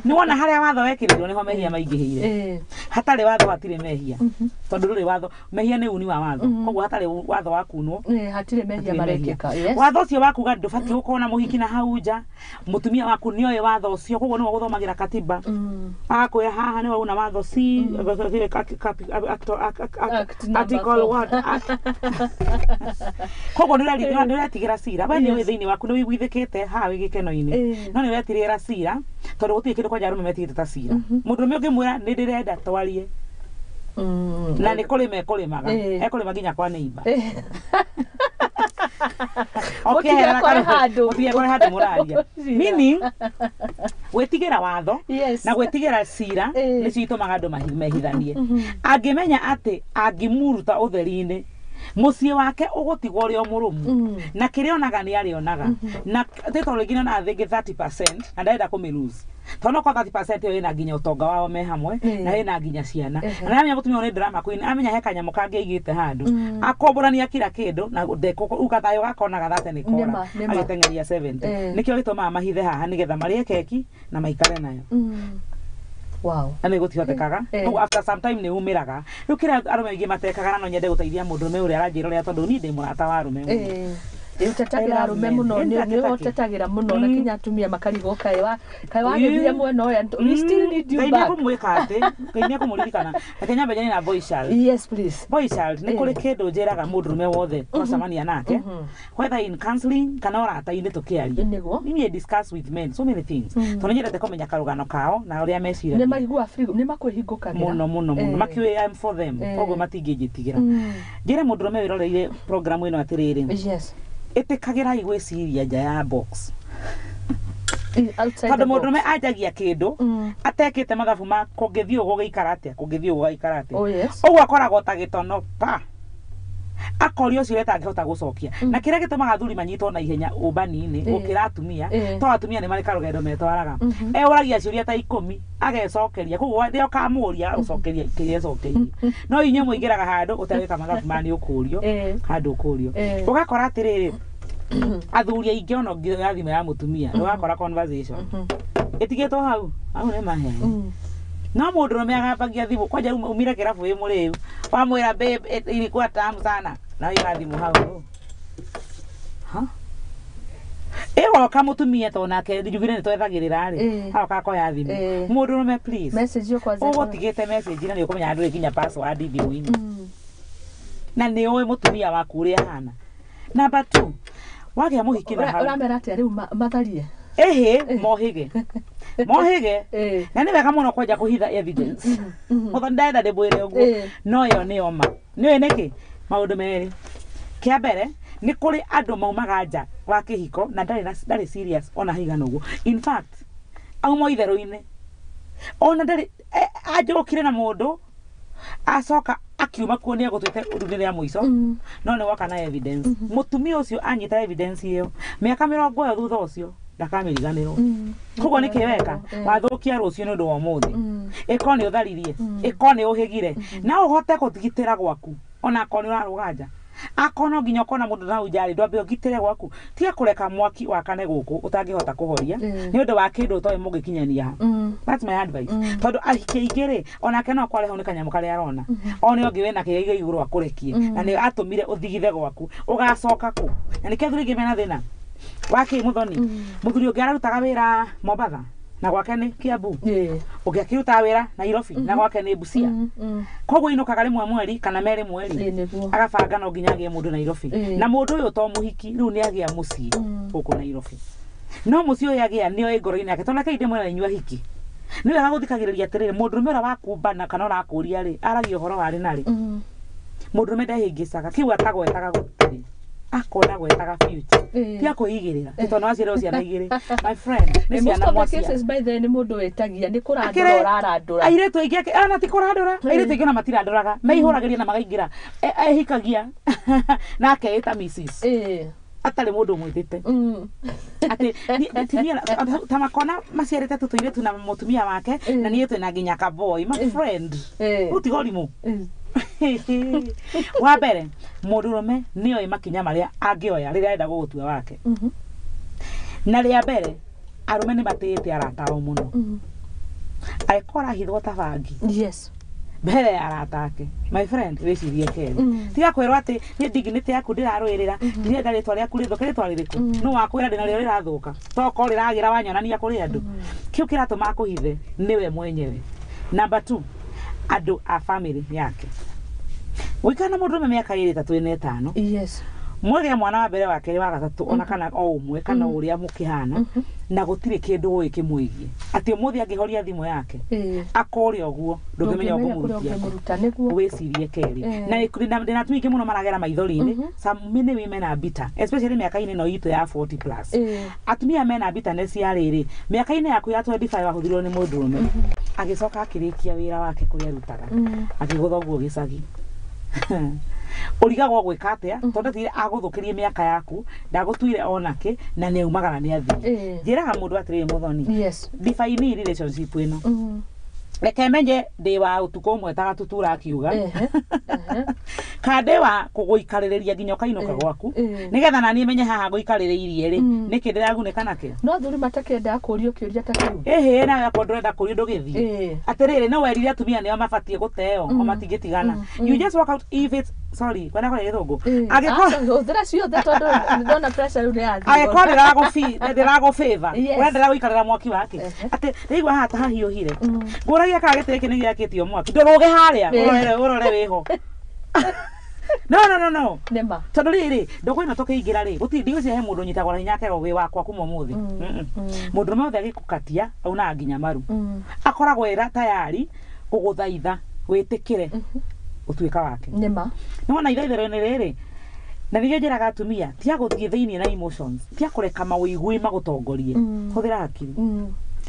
Nĩ wona harĩa watho wekĩrirwo nĩho mehia maingĩhĩire. Hatarĩ watho hatirĩ mehia. Tondũ ndũrĩ watho, mehia nĩ uni wa watho. Koguo hatarĩ watho wa kunwo, hatirĩ mehia marekĩka. Watho ũcio wa kuga ndũbatiĩ gũkorwo na mũhiki na hau nja, mũtumia waku nĩoĩ watho ũcio, koguo nĩwe ũgũthomagĩra katiba. Agakwĩra haha nĩwe una watho C article 1. Koguo nĩ ũretigĩra cira. We nĩũĩ thĩinĩ waku nĩ ũiguithĩkĩte haha wĩ gĩkeno-inĩ, no nĩ ũretigĩra cira tondũ gũtirĩ kĩndũ kwanja arũme metigĩte ta cira. Mũndũrũme ũngĩmwĩra nĩ ndĩrenda twarie, na nĩ kũrĩma ekũrĩmaga, ekũrĩma nginya kwa neighbor. Mũtige handũ mũraria. Meaning gwĩtigĩra watho na gwĩtigĩra cira nĩcio itũmaga andũ mehithanie. Angĩmenya atĩ angĩmuruta ũtheri-inĩ mũciĩ wake ũgũtigwo ũrĩ o mũrũmu na kĩrĩa onaga nĩ arĩonaga, na tondũ rĩngĩ nĩonaga rĩngĩ 30% na ndarenda kũmĩ lose, tondũ no korwo 30% ĩyo ĩna nginya ũtonga wao me hamwe na ĩna nginya ciana, na amenya mũtumia ũyũ nĩ drama queen, amenya he kanyamũ kangĩ aigĩte handũ akombũrania kila kĩndũ na gathayo gakonaga thate nĩ kora agĩteng'eria 70. Nĩkĩo gĩtũmaga mahithe haha nĩgetha marĩe keki na maikare nayo. Wow. Na nĩ gũtihotekaga. Koguo after some time nĩ umĩraga. Rĩu kĩrĩa arũme aingĩ matekaga, na no nyende gũteithia mũndũrũme ũrĩa aranjĩra ũrĩa, tondũ niĩ ndĩ mũrata wa arũme mũno. Ũtetagĩra arũme mũno, nĩ ũtetagĩra mũno na kinya atumia makarigwo kaĩ wagĩthire mwena ũyũ, we still need you back. Ngai nĩekũmwĩka atĩ, Ngai nĩekũmũririkana. Reke nyambe njarie na boy child. Yes please. Boy child, nĩ kũrĩ kĩndũ njĩraga mũndũrũme wothe twacemania nake, whether in counseling kana ũrata-inĩ tũkĩaria. Nĩguo. Niĩ discuss with men so many things. Tondũ nyendete kũmenya karũgano kao na ũrĩa meciragia. Nĩ maigua free, nĩ makwĩhingũkagĩra. Mũno mũno mũno. Makiũĩ I'm for them. Koguo matingĩnjĩtigĩra. Njĩre mũndũrũme wĩroreire program ĩno atĩrĩrĩ. Yes. Ĩtĩkagĩrai gwĩciria nja ya box. Tondũ mũndũrũme anjagia kĩndũ atekĩte mathabu ma kũngĩthiĩ ũguo gũgĩikara atĩa, kũngĩthiĩ ũguo gũgaikara atĩa. Ũguo akoragwo ta gĩtono pa. Akoria ũcio ũrĩa gũcokia. Na kĩrĩa gĩtũmaga athuri manyitwo na ihenya ũmbani-inĩ gũkĩra atumia, to atumia nĩ marĩ karũgendo metwaraga. Eũragia ciũria ta 10 agecokeria, koguo rĩrĩa ũkamũria agũcokeria kĩrĩa ecokeirie. No inyuĩ mũingĩraga handũ ũtegwĩka mathabu ma nĩ ũkũrio, handũ ũkũrio. Ũgakora atĩrĩrĩ, athuri aingĩ ona ũngĩoya thimũ ya mũtumia ndũgakora conversation ĩtigĩtwo hau hau nĩ maheni. No mũndũrũme agambagia thimũ kwanja umire kĩrabu wĩ mũrĩu, wamwĩra babe ilikuwa tamu sana, na wĩra thimũ hau. Ha? Ĩgoka mũtumia to nake njugire nĩ twethagĩrĩra rĩ, hau kakoya thimũ. Mũndũrũme please. Message yo kwanza. Ũgũtigĩte message na nĩ ũkũmenya ndũrĩ nginya password thimũ-inĩ. Na nĩ ũĩ mũtumia waku ũrĩa ahana. Number 2, wagĩa mũhiki na hau. Ũramera atĩa rĩu matharie? Ĩhĩ, mohĩge. Mohĩge. Na nĩ wega mũno kwanja kũhitha evidence. Mũthoni ndenda ndĩmwĩre ũguo. No ĩyo nĩyo ma. Nĩũĩ nĩkĩ? Maũndũ merĩ. Kĩa mbere, nĩ kũrĩ andũ maumaga nja wa kĩhiko na ndarĩ serious ona haigana ũguo. In fact, auma itherũ-inĩ. Ona ndarĩ anjũkire na mũndũ acoka akiuma kuo nĩ egũtuĩte ũndũ rĩa mũico, no nĩ woka na evidence. Mũtumia ũcio anyita evidence ĩyo mĩaka 20 thutha ũcio Ndakamĩriganĩrwo. Koguo nĩkĩ weka? Wathũkia rũciũ nĩ ũndũ wa ũmũthĩ. Ĩkorwo nĩ ũtharirie, ĩkorwo nĩ ũhĩgire, na ũhote kũgitĩra gwaku ona akorwo nĩ ũrarũga nja. Akorwo no nginya ũkona mũndũ na nja rĩ, ndwambe ũgitĩre gwaku. Tiga kũreka mwaki wakane gũkũ ũtangĩhota kũhoria nĩ ũndũ wa kĩndũ ũtoĩ mũngĩkinyania ha. That's my advice. Tondũ ahiki aingĩ rĩ, onake no akware hau nĩ kanyamũ karĩa arona. One ũngĩ wĩna kĩgaiga igũrũ akũrekie. Na nĩ atũmire ũthigithe gwaku. Ũgacoka kũ? Na nĩkĩo athuri aingĩ mena thĩna. Wa kĩ Muthoni? Mũthuri ũngĩ ararutaga wĩra Mombatha na gwake nĩ Kiambu. Ũngĩ akĩrutaga wĩra Nairobi na gwake nĩ Busia. Koguo inũkaga rĩmwe mweri kana merĩ mweri. Agabanga no nginya agĩe mũndũ Nairobi. Na mũndũ ũyũ to mũhiki rĩu nĩ agĩa mũciĩ gũkũ Nairobi. No mũciĩ ũyũ agĩa nĩoĩ ngoro-inĩ yake tondũ reke ndĩmwĩre inyuĩ ahiki. Nĩ wega gũthikagĩrĩria atĩrĩrĩ, mũndũrũme ũrĩa wakumbana kana ũrakũria rĩ, aragia ũhoro wa rĩ na rĩ. Mũndũrũme ndehĩngĩcaga, kĩu atagwetaga gũtirĩ. Akona gwetaga future. Tiga kwĩigĩrĩra. Tondũ waciarwo ciana igĩrĩ. My friend, nĩ ciana mwacia. Cases by the way nĩ mũndũ wĩtagia nĩ kũrandũra ũrarandũra. Airĩtu aingĩ ona ti kũrandũra. Airĩtu aingĩ ona matirandũraga. Meihũragĩria na magaingĩra. Ehikagia na akeĩta Mrs. Atarĩ mũndũ ũmwĩtĩte. Atĩ ta makona maciarĩte tũtũirĩtu na mũtumia wake na niĩ twĩna nginya kaboy. My friend. Ũtiga ũrimũ. Wa mbere, mũndũrũme nĩoĩ makinya marĩa angĩoya rĩrĩa arenda gũgũtua wake. Na rĩa mbere, arũme nĩ matĩĩte arata ao mũno. Angĩkorwo arahithwo ta bangi. Yes. Mbere ya arata ake. My friend, wĩcirie kerĩ. Tiga kwĩrwo atĩ niĩ dignity yaku ndĩrarũĩrĩra, ndirenda rĩtwa rĩaku rĩthũke. Rĩtwa rĩrĩkũ? Nũ wakwĩra ndĩna rĩo rĩrathũka? Tokorwo rĩragĩra wanyonania kũrĩ andũ. Kĩu kĩratũma akũhithe nĩwe mwenyewe. Number 2, andũ a family yake. Gũikara na mũndũrũme mĩaka 2, 3 na 5. Yes. Mwagĩa mwana wa mbere, wa kerĩ, wa gatatũ, ona kana o ũmwe kana ũrĩa mũkĩhana, na gũtirĩ kĩndũ ũĩ kĩmwĩgiĩ. Atĩ ũmũthĩ angĩhoria thimũ yake akore ũguo, ndũngĩmenya ũngĩmũrutia. Wĩcirie kerĩ. Na ndĩna atumia aingĩ mũno maragera maithori-inĩ. Some many women are bitter, especially mĩaka-inĩ ĩno itũ ya 40 plus. Atumia mena bitterness ya rĩrĩ, mĩaka-inĩ yaku ya 25 wahũthĩrirwo nĩ mũndũrũme, agĩcoka akĩrĩkia wĩra wake kũrĩa arutaga, akĩgũtha ũguo gĩcagi. Ũrigagwo gwĩka atĩa tondũ atigire agũthũkĩrie mĩaka yaku, ndagũtuire onake na nĩ aumagara nĩ athiĩ. Njĩraga mũndũ atĩrĩrĩ Muthoni, define relationship ĩno. Reke menye ndĩ wa ũtukũ ũmwe ta gatutura akiuga, kana ndĩ wa kũgũikarĩrĩria nginya ũkainũka gwaku, nĩgetha na niĩ menye haha ngũikarĩrĩirie rĩ, nĩkĩ ndĩragunĩka nakĩo. No athuri matakĩendaga kũũrio kĩũria ta kĩu. Ĩhĩ, nawe akorwo ndũrenda kũũrio ndũgĩthiĩ. Atĩrĩrĩ, no werire atumia nĩo mabatiĩ gũteo, o matingĩtigana. You just walk out if it's sorry, kwenda kwaria gĩthũngũ. Angĩkorwo hũthĩra ciothe tondũ ndona pressure rĩu nĩ yathiĩ. Angĩkorwo ndĩragũ favor, we ndĩragũikarĩra mwaki wake. Atĩ ndĩraigua haha ta hahiũhire. Ngũragia kana gĩtĩ gĩkĩ nĩ gĩakĩtio mwaki. Ndũrũge harĩa, ũrore wĩho. No no no no. Nĩma. Tondũ rĩrĩ, ndũgũ ĩno tũkĩingĩra rĩ, gũtirĩ ndigwĩciria he mũndũ ũnyitagwo na hinya akerwo wĩ wakwa kuma ũmũthĩ. Mũndũrũme wothe agĩkũkatia aunaga nginya maru. Akoragwo ĩra tayari gũgũthaitha wĩtĩkĩre ũtuĩka wake. Nĩma. Nĩwona ithaitherũ-inĩ rĩrĩ, na nĩkĩo njĩraga atumia tiga gũthiĩ thĩiniĩ na emotions, tiga kũreka mawĩigui magũtongorie. Hũthĩra hakiri.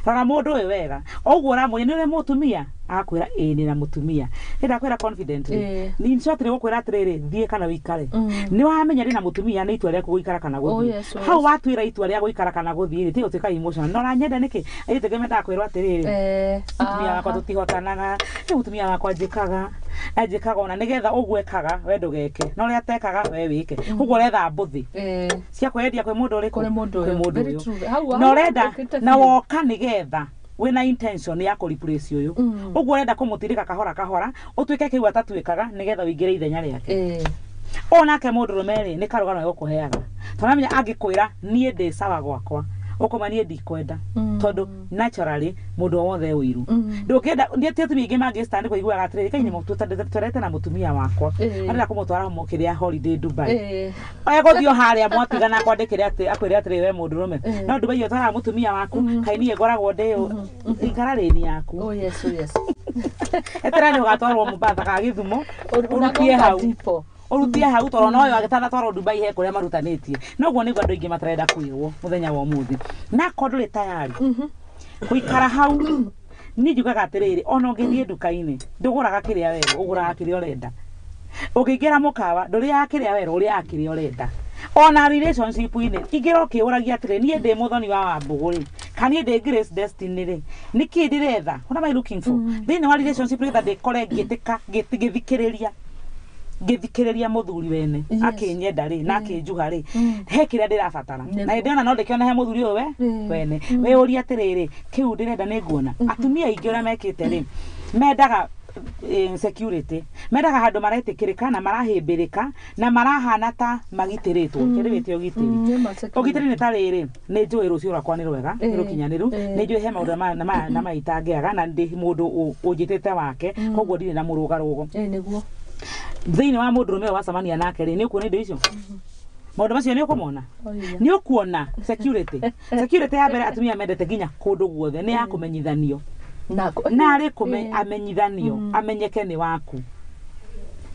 Rora mũndũ ũyũ wega. Ũguo ũramũria nĩ ũrĩa mũtumia, agakwĩra ĩĩ nĩ na mũtumia. Nĩ ndakwĩra confidently. In short nĩ gũkwĩra atĩrĩrĩ, thiĩ kana ũikare. Nĩ wamenya ndĩ na mũtumia nĩ itua rĩaku gũikara kana gũthiĩ. Hau watuĩra itua rĩa gũikara kana gũthiĩ rĩ, tiga gũtuĩka emotional. No ũranyenda nĩkĩ? Airĩtu aingĩ mendaga kwĩrwo atĩrĩrĩ, mũtumia wakwa tũtihotanaga, nĩ mũtumia wakwa njĩkaga, anjĩkaga ona nĩgetha ũguo ekaga we ndũgeke, na ũrĩa atekaga we wĩke. Ũguo ũretha mbũthĩ cia kwĩyendia kwĩ mũndũ ũrĩkũ? Kũrĩ mũndũ ũyũ. Na ũrenda na woka nĩgetha wĩna intention ya kũ replace ũyũ. Ũguo ũrenda kũmũtirika kahora kahora, ũtuĩke kĩu atatuĩkaga nĩgetha ũingĩre ithenya rĩake. Onake mũndũrũme rĩ, nĩ karũgano egũkũheaga. Tondũ amenya angĩkwĩra niĩ ndĩ sawa gwakwa, ũkũma niĩ ndikwenda. Tondũ naturally mũndũ o wothe ũiru. Ndũngĩenda, nĩ ti atumia aingĩ mangĩ stand kũiguaga atĩrĩrĩ, kaĩ nĩ twerete na mũtumia wakwa. Arenda kũmũtwara kĩrĩa holiday Dubai. Egũthiĩ o harĩa mwatigana akwandĩkĩre atĩ akwĩre atĩrĩrĩ we mũndũrũme. No Dubai ũtwaraga mũtumia waku, kaĩ niĩ ngoragwo ndĩ ikara rĩni yaku. Oh yes, oh yes. Eterera nĩ ũgatwarwo Mombasa kana Gĩthumo, ũrutie hau. Ũrutie hau tondũ no ũyũ agĩtanatwarwo Dubai he kũrĩa marutanĩtie. Noguo nĩguo andũ aingĩ matarenda kwĩrwo mũthenya wa ũmũthĩ. Na akorwo ndũrĩ tayari gũikara hau, niĩ njugaga atĩrĩrĩ, ona ũngĩthiĩ nduka-inĩ ndũgũraga kĩrĩa werwo, ũgũraga kĩrĩa ũrenda. Ũngĩingĩra mũkawa ndũrĩaga kĩrĩa werwo, ũrĩaga kĩrĩa ũrenda. Ona relationship-inĩ ingĩra ũkĩũragia atĩrĩ, niĩ ndĩ mũthoni wa Wambũgũ rĩ, kana niĩ ndĩ Grace Destiny rĩ, nĩkĩ ndĩretha? What am I looking for thĩinĩ wa relationship? Nĩgetha ndĩkore ngĩtĩka ngĩthikĩrĩria ngĩthikĩrĩria mũthuri wene akĩnyenda rĩ na akĩnjuha rĩ, he kĩrĩa ndĩrabatara na ndĩrona no ndĩkĩona he mũthuri ũyũ we wene. Wĩyũrie atĩrĩrĩ, kĩu ndĩrenda nĩ nguona? Atumia aingĩ ũrĩa mekĩte rĩ, mendaga security, mendaga handũ maretĩkĩrĩka na marahĩmbĩrĩka na marahana ta magitĩrĩtwo. Kĩndũ gĩtĩ ũgitĩri. Nĩ ma security. Ũgitĩri nĩ ta rĩrĩ, nĩ njũĩ rũciũ rwakwa nĩ rwega, nĩ rũkinyanĩru, nĩ njũĩ he maũndũ na maya itangĩaga, na ndĩ mũndũ ũnjĩtĩte wake, koguo ndirĩ na mũrũgarũgo. Nĩguo. Thĩinĩ wa mũndũrũme ũyũ wacemania nake rĩ, nĩ ũkuona indo icio, maũndũ macio nĩ ũkũmona. Oh, yeah. Nĩ ũkuona security. Security ya mbere atumia mendete nginya kũndũ guothe nĩ ya kũmenyithanio. Na Narĩ amenyithanio, amenyeke nĩ waku,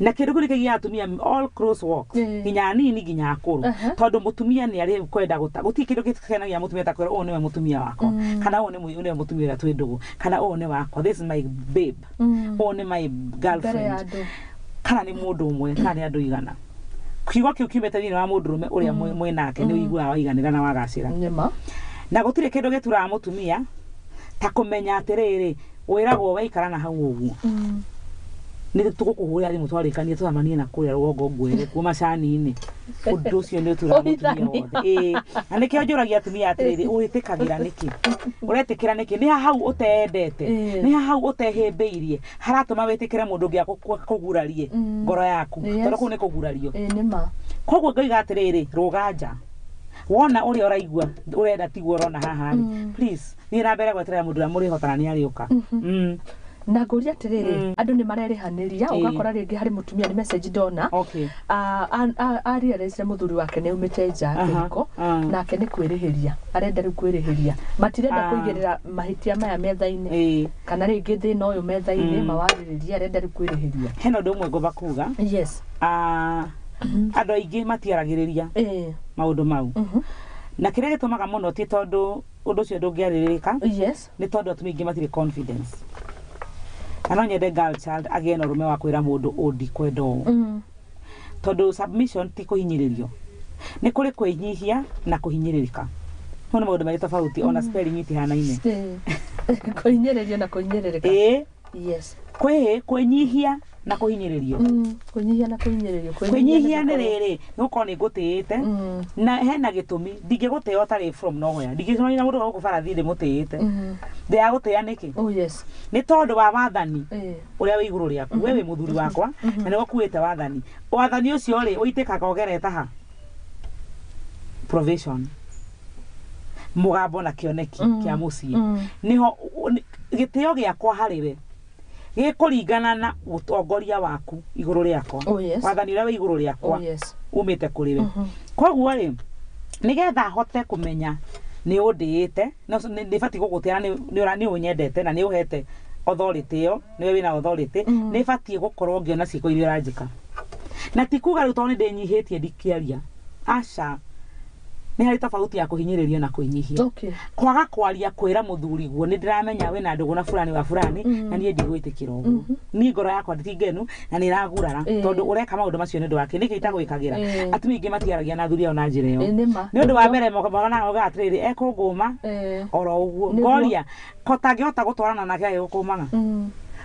na kĩndũ kĩu nĩkĩgiaga atumia all cross walks, nginya nini nginya akũrũ, tondũ mũtumia nĩ arĩ kwenda gũta gũtirĩ kĩndũ gĩkenagia mũtumia ta kwĩrwo ũyũ nĩwe mũtumia wakwa, kana ũyũ nĩwe mũtumia ũrĩa twĩ ndũgũ, kana ũyũ nĩ wakwa, this is my babe, ũyũ nĩ my mbere ya girlfriend, andũ. Kana nĩ mũndũ ũmwe kana nĩ andũ igana. Kiugo kĩu kiumĩte thĩinĩ wa mũndũrũme ũrĩa mwĩ nake, nĩ ũiguaga waiganĩra na wagacĩra. Nĩma. Na gũtirĩ kĩndũ gĩturaga mũtumia ta kũmenya atĩrĩrĩ, wĩragwo waikara na hau ũguo, nĩ tũgũkũhũrĩra thimũ twarĩkanie tũcemanie na kũrĩa rũgongo ngwere kuo macani-inĩ. Ũndũ ũcio nĩ ũturaga mũtumia Ũhithania. wothe. Ĩĩ, na nĩkĩo njũragia atumia atĩrĩrĩ, wĩtĩkagĩra nĩkĩ? Ũretĩkĩra nĩkĩ? Nĩ hau ũteyendete? Nĩ hau ũtehĩmbĩirie haratũma wĩtĩkĩre mũndũ ũngĩ akũgurarie ngoro yaku? Tondũ kũu nĩ kũgurario. Nĩma. Koguo ngoiga atĩrĩrĩ, rũga nja wona ũrĩa ũraigua ũrenda tiguo ũrona haha rĩ, please thiĩ na mbere gweterera mũndũ ũrĩa mũrĩhotana nĩ arĩũka. Na ngũria atĩrĩrĩ, andũ nĩ marerĩhanĩria, ũgakora rĩngĩ harĩ mũtumia, nĩ message ndona, arealize mũthuri wake nĩ aumĩte nja kĩhiko, nake nĩ kwĩrĩhĩria arenda rĩu kwĩrĩhĩria, matirenda kũigĩrĩra mahĩtia maya metha-inĩ kana rĩngĩ thĩna ũyũ metha-inĩ mawarĩrĩrie, arenda rĩu kwĩrĩhĩria. Hena ũndũ ũmwe ngomba kuga. Andũ aingĩ matiaragĩrĩria maũndũ mau, na kĩrĩa gĩtũmaga mũno ti tondũ ũndũ ũcio ndũngĩarĩrĩka, nĩ tondũ atumia aingĩ matirĩ confidence. Na no nyende girl child agĩe na ũrũme wa kwĩra mũndũ ũũ, ndikwenda ũũ, tondũ submission ti kũhinyĩrĩrio. Nĩ kũrĩ kwĩnyihia na kũhinyĩrĩrĩka. Mau nĩ maũndũ merĩ tofauti, ona spelling itihanaine. Kũhinyĩrĩrio na kũhinyĩrĩrĩka. Ĩĩ. Kwĩ kwĩnyihia na kũhinyĩrĩrio. Kwĩnyihia na kũhinyĩrĩrio. Kwĩnyihia nĩ rĩrĩ, nĩ gũkorwo nĩ ngũtĩĩte na hena gĩtũmi ndingĩgũtĩĩa ũtarĩ from nowhere. Ndingĩcemania na mũndũ wa gũkũ bara thiĩ ndĩmũtĩĩte. Ndĩragũtĩĩa nĩkĩ? Oh yes. Nĩ tondũ wa wathani ũrĩa wĩ igũrũ rĩaku. We wĩ mũthuri wakwa na nĩ ũkuĩte wathani. Wathani ũcio rĩ, ũitĩkaga ũgerete ha provision, mũgambo na kĩoneki kĩa mũciĩ. Nĩho gĩtĩo gĩakwa harĩ we gĩkũringana na ũtongoria waku igũrũ rĩakwa, Oh yes. wathani ũrĩa wĩ igũrũ rĩakwa Oh yes. umĩte kũrĩ we. Koguo rĩ, nĩgetha hote kũmenya nĩ ũndĩĩte, nĩ batiĩ gũgũtĩa na nĩ ũnyendete na nĩ ũhete authority ĩyo, nĩwe wĩna authority, nĩ batiĩ gũkorwo ngĩona ciĩko iria ũranjĩka. Na ti kuga rĩu tondũ nĩ ndĩnyihĩtie ndikĩaria, aca. Nĩ harĩ tofauti ya kũhinyĩrĩrio na kwĩnyihia. Kwaga kwaria, kwĩra mũthuri guo nĩ ndĩramenya wĩna ndũgũ na fulani wa fulani, na niĩ ndigwĩtĩkĩra ũguo, niĩ ngoro yakwa ti ngenu na nĩ ĩragurara, tondũ ũreka maũndũ macio nĩ ũndũ wake, nĩkĩ itagwĩkagĩra? Atumia aingĩ matiaragia na athuri ao na njĩra ĩyo. Nĩma. Nĩ ũndũ wa mbere monaga atĩrĩrĩ, ekũngũma oro ũguo. Ngoria ko tangĩhota gũtwarana nake agĩgũkũmaga,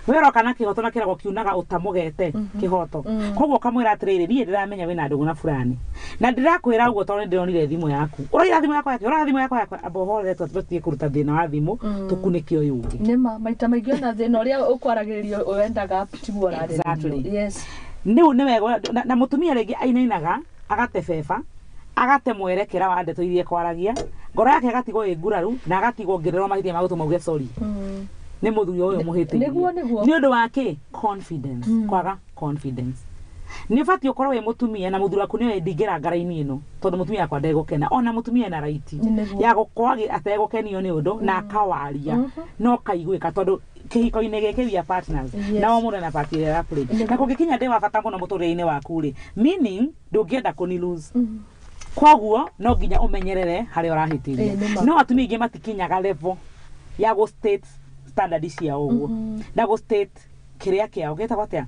we ũroka na kĩhoto na kĩrago kiunaga ũtamũgete kĩhoto. Koguo ũkamwĩra atĩrĩrĩ, niĩ ndĩramenya wĩna ndũgũ na fulani, na ndĩrakwĩra ũguo tondũ nĩndĩronire thimũ yaku. Ũroira thimũ yakwa yake, ũroya thimũ yakwa yakwa, amba ũhorere tũtige kũruta thĩna wa thimũ, tũkunĩke ũyũ ũngĩ. Nĩma, maita maingĩ ona thĩna ũrĩa ũkwaragĩrĩrio wendaga tiguo ũrarĩrĩrio. Rĩu nĩ wega na mũtumia rĩngĩ ainainaga agate beba, agate mwerekera wa ndeto iria ekwaragia, ngoro yake ĩgatigwo ĩ nguraru na agatigwo ngĩrĩrwo mahĩtia ma gũtũma uge sorry nĩ mũthuri ũyũ mũhĩtĩirie. Nĩguo. Nĩ ũndũ wa kĩ? Confidence, kwaga confidence. Nĩ ũbatiĩ ũkorwo wĩ mũtumia na mũthuri waku nĩoĩ ndingĩra ngara-inĩ ĩno tondũ mũtumia wakwa ndegũkena. Ona mũtumia ena right ya gũkorwo ategũkenio nĩ ũndũ na akawaria no kaiguĩka, tondũ kĩhiko-inĩ gĩkĩ we are partners. Na o mũndũ ena part ĩrĩa araplay, na kũngĩkinya ndĩ wa bata mũno mũtũrĩre-inĩ waku rĩ, meaning ndũngĩenda kũni lose. Koguo no nginya ũmenyerere harĩa ũrahĩtĩria. Nĩma. No atumia aingĩ matikinyaga level ya gũ state standard ciao ũguo na gũ state kĩrĩa kĩao gĩtagwo atĩa,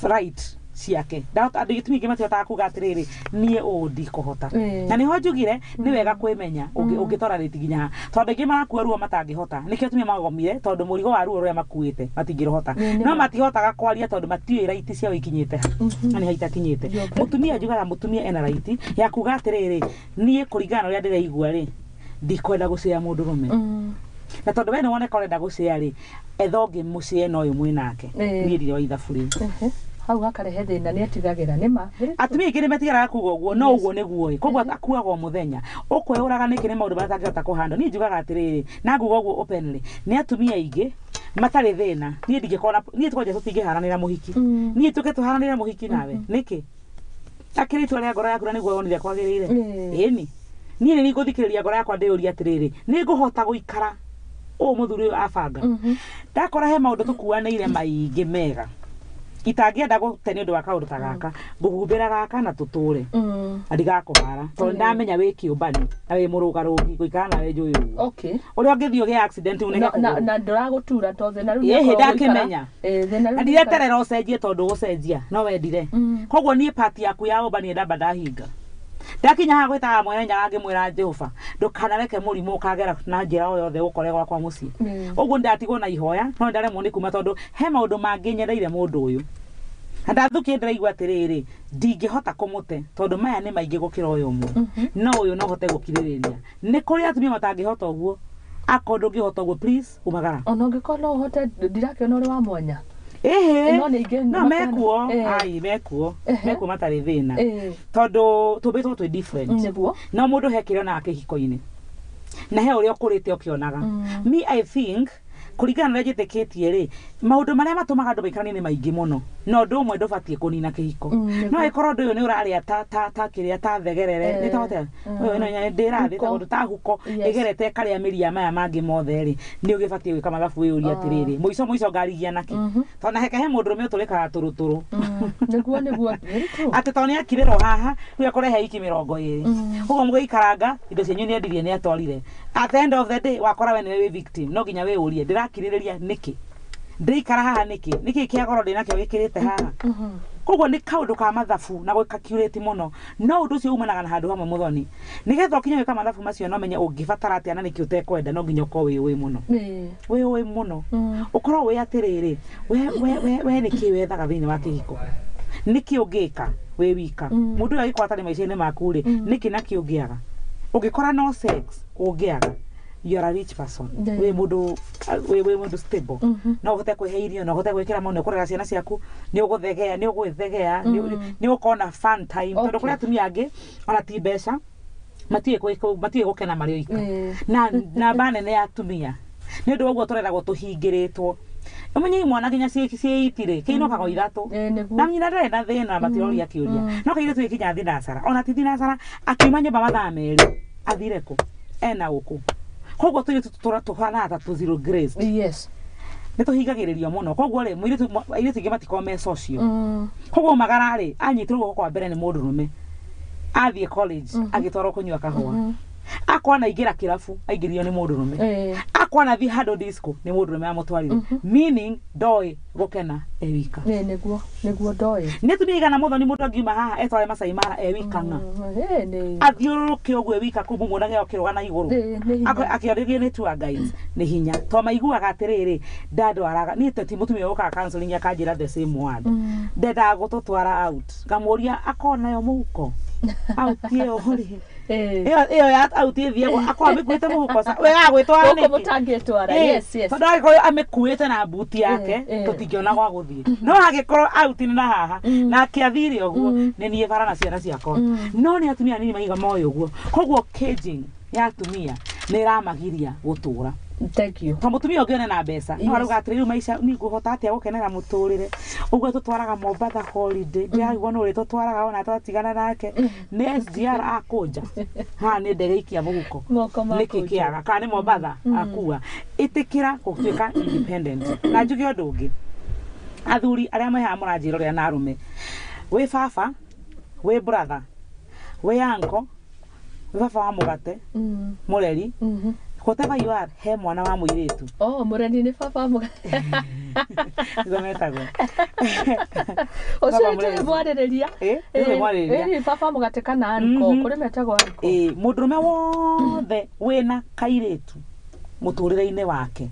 right. Ciake andũ gĩtumi kĩngĩ matihotaga kuga atĩrĩrĩ niĩ ũũ ndikũhota. Na nĩho njugire nĩ wega kwĩmenya ũngĩtolerate nginya ha, tondũ aingĩ marakua ruo matangĩhota. Nĩkĩo atumia magomire, tondũ mũrigo wa ruo rũrĩa makuĩte matingĩrũhota. No matihotaga kwaria tondũ matiũĩ right ciao ikinyĩte ha na nĩ ha itakinyĩte. Mũtumia njugaga mũtumia ena right ya kuga atĩrĩrĩ niĩ kũringana na ũrĩa ndĩraigua rĩ ndikwenda gũcĩa mũndũrũme. Na tondũ we nĩ woneka ũrenda gũcĩa rĩ, etha ũngĩ mũcĩe na ũyũ mwĩnake. Niĩ ndirĩ wa ithabu rĩu. Hau hakarehe thĩna, nĩ etigagĩra nĩ ma. Atumia aingĩ nĩ metigagĩra kuga ũguo, no ũguo nĩguo ĩ. Koguo akuaga o mũthenya. Ũkwĩyũraga nĩkĩ nĩ maũndũ marĩa atangĩhota kũhandle. Niĩ njugaga atĩrĩrĩ, na nguga ũguo openly, nĩ atumia aingĩ matarĩ thĩna. Niĩ ndingĩkorwo na niĩ kwanja tũtingĩharanĩra mũhiki. Niĩ tũke tũharanĩre mũhiki nawe nĩkĩ? Akĩrĩ itua rĩa ngoro yaku na nĩguo wonire kwagĩrĩire. Ĩni niĩ nĩ ngũthikĩrĩria ngoro yakwa ndĩyũrie atĩrĩrĩ, nĩ ngũhota gũikara ũũ mũthuri ũyũ abanga? Ndakora he maũndũ tũkuanĩire maingĩ mega itangĩenda gũte nĩ ũndũ wa kaũndũ ta gaka, ngũhumbĩra gaka na tũtũre na ndigakũhara, tondũ ndamenya wĩ kĩũmbani na wĩ mũrũgarũgi, ngũikara nawe njũĩ ũguo. Ũrĩa ũngĩthiĩ ũgĩe accident unege kũgũrũ. Na ndũragũtura to thĩna rĩu. Ĩhĩ, ndakĩmenya. Thĩna Na rĩu. Ndireterera ũcenjie, tondũ gũcenjia no wendire. Koguo niĩ part yaku ya ũmbani ndamba ndahinga. Ndakinya haha gwĩtaga mwene Nyaga ngĩmwĩra Jehova ndũkanareke mũrimũ ũkagera na njĩra o yothe ũkore gwakwa mũciĩ. Ũguo ndatigwo na ihoya, no ndaremwo nĩ kuma tondũ he maũndũ mangĩ nyendeire mũndũ ũyũ na ndathukie ndĩraigua atĩrĩrĩ ndingĩhota kũmũte tondũ maya nĩ maingĩ gũkĩra ũyũ ũmwe, no ũyũ no hote gũkirĩrĩria. Nĩ kũrĩ atumia matangĩhota ũguo. Akorwo ndũngĩhota ũguo, please umagara. Ona ũngĩkorwo no ũhote, ndirakĩona ũrĩ wa mwanya. Ĩhĩ. No nĩ ingĩ no mekuo. Ai, mekuo. Mekuo matarĩ thĩna tondũ tũmbĩtwo twĩ different. No mũndũ he kĩrĩa onaga kĩhiko-inĩ na he ũrĩa ũkũrĩte ũkĩonaga. Me, I think kũringana na ũrĩa njĩtĩkĩtie rĩ, maũndũ marĩa matũmaga andũ maikaranie nĩ maingĩ mũno, na ũndũ ũmwe ndũbatiĩ kũnina kĩhiko. No ĩkorwo ũndũ ũyũ nĩ ũrarĩa ta ta ta kĩrĩa ta thegerere nĩ ta atĩa ũyũ no ndĩrathĩ ta Huko. ũndũ ta huko ĩgerete ĩkarĩa mĩri ya maya mangĩ mothe rĩ, nĩ ũgĩbatiĩ gwĩka mathabu wĩyũrie atĩrĩrĩ, mũico mũico ngarigia nakĩ? Tondũ na heke he mũndũrũme ũtũrĩkaga tũrũtũrũ. Nĩguo very true. Atĩ tondũ nĩ akirĩrwo haha rĩu akũrehe iki 20, ũguo mũgĩikaranga indo cianyu nĩ endirie, nĩ atwarire. At the end of the day wakora we nĩwe wĩ victim. No nginya wĩyũrie, ndĩrakirĩrĩria nĩkĩ? Ndĩikara haha nĩkĩ? Nĩkĩ kĩa goro ndĩnakĩo gĩkĩrĩte haha? Koguo nĩ kaũndũ ka mathabu na gwĩka mũno, no ũndũ ũcio umanaga na handũ hamwe mũthoni. Nĩgetha ũkinye gwĩka mathabu macio no menye ũngĩbatara atĩa na nĩkĩ ũtekwenda, no nginya ũkorwo wĩũĩ mũno. Wĩũĩ mũno. Ũkorwo wĩ atĩrĩrĩ, we nĩkĩ wethaga thĩinĩ wa kĩhiko? Nĩkĩ ũngĩka wĩ wika? Mũndũ ũyũ angĩkorwo atarĩ maica-inĩ maku rĩ, nĩkĩ nakĩ ũngĩaga? Ũngĩkora no sex ũngĩaga, you are a rich person. Wĩ mũndũ wĩ mũndũ stable. No ũhote kwĩhe irio, no ũhote gwĩkĩra maũndũ, kũrera ciana ciaku, nĩ ũgũthegea, nĩ ũgwĩthegea, nĩ ũgũkorwo na fun time, tondũ kũrĩ atumia angĩ ona ti mbeca matiũĩ gũkena marĩ oika. Na namba nene ya atumia nĩ ũndũ wa ũguo tũreragwo tũhingĩrĩtwo. Ũmenye imwana nginya ciĩ itirĩ kĩinũkaga o 3. Na nyina ndarĩ na thĩna, matiroria kĩũria, no kairĩtu gĩkinya thinacara, ona ti thinacara, akiuma nyũmba mathaa 2 athire kũ ena ũkũ. Koguo tũirĩtu tũhanaga ta tũ zero grace. Nĩ tũhingagĩrĩrio mũno. Koguo rĩ, mũirĩtu airĩtu aingĩ matikoragwo me social. Koguo magara rĩ, anyitirwo guoko kwa mbere nĩ mũndũrũme athiĩ college, agĩtwarwo kũnyua kahũa, akona aingĩra kĩrabu aingĩrio nĩ mũndũrũme, akona athiĩ handũ disco nĩ mũndũrũme amũtwarire, meaning ndoĩ gũkena e wika. Nĩguo ndoĩ. Nĩ atumia igana mũthoni mũndũ angiuma haha etware Masai Mara e wika ng'a Nĩ athiũrũrũke ũguo e wika kũu mũmuonage okĩrũga na igũrũ. Nĩ hinya. Akĩarĩrio nĩ tour guides nĩ hinya to maiguaga atĩrĩrĩ ndandwaraga niĩ ti mũtumia ũkaga counseling akanjĩra the same word, ndendaga gũtũtwara out, ngamũria akorwo nayo mũhuko out ĩyo rĩ, ĩyo ya out ĩthiagwo akorwo amĩkuĩte mũhuko we agwĩtwara Gũkũ nĩkĩ? mũtangĩtwara. Yes. Tondũ angĩkorwo amĩkuĩte na mbuti yake tũtingĩona gwa gũthiĩ, no angĩkorwo out nĩ na haha na akĩathire ũguo nĩ niĩ bara na ciana ciakwa. No nĩ atumia anini maiga moĩ ũguo. Koguo caging ya atumia nĩ ĩramagiria gũtũra. Thank you. Ta mũtumia ũngĩ one na mbeca no arauga atĩrĩ, rĩu maica niĩ ngũhota atĩa gũkenera mũtũrĩre ũguo tũtwaraga Mombatha holiday, ndĩraigua nũ ũrĩ tũtwaraga ona twatigana nake nĩ SGR akũnja haha nĩ ndege ikia mũhuko. Moko Nĩkĩ makũnjwo. kĩaga kana nĩ Mombatha akua? Ĩtĩkĩra gũtuĩka independent. Na njuge ũndũ ũngĩ, athuri arĩa me haha mũranjĩra ũrĩa na arũme, wĩ baba, wĩ brother, wĩ uncle, wĩ baba wa mũgate, mũreri, whatever you are, he mwana wa mũirĩtu. Oh, mũreri nĩ baba mũga. Nĩguo metagwo. Ũcio Baba tũrĩ mũrezi. mwarĩrĩria. Ĩ, mwarĩrĩria. Ĩ, baba mũgate kana anko, kũrĩ metagwo anko. Ĩ, mũndũrũme wothe wĩna kairĩtu mũtũrĩre-inĩ wake,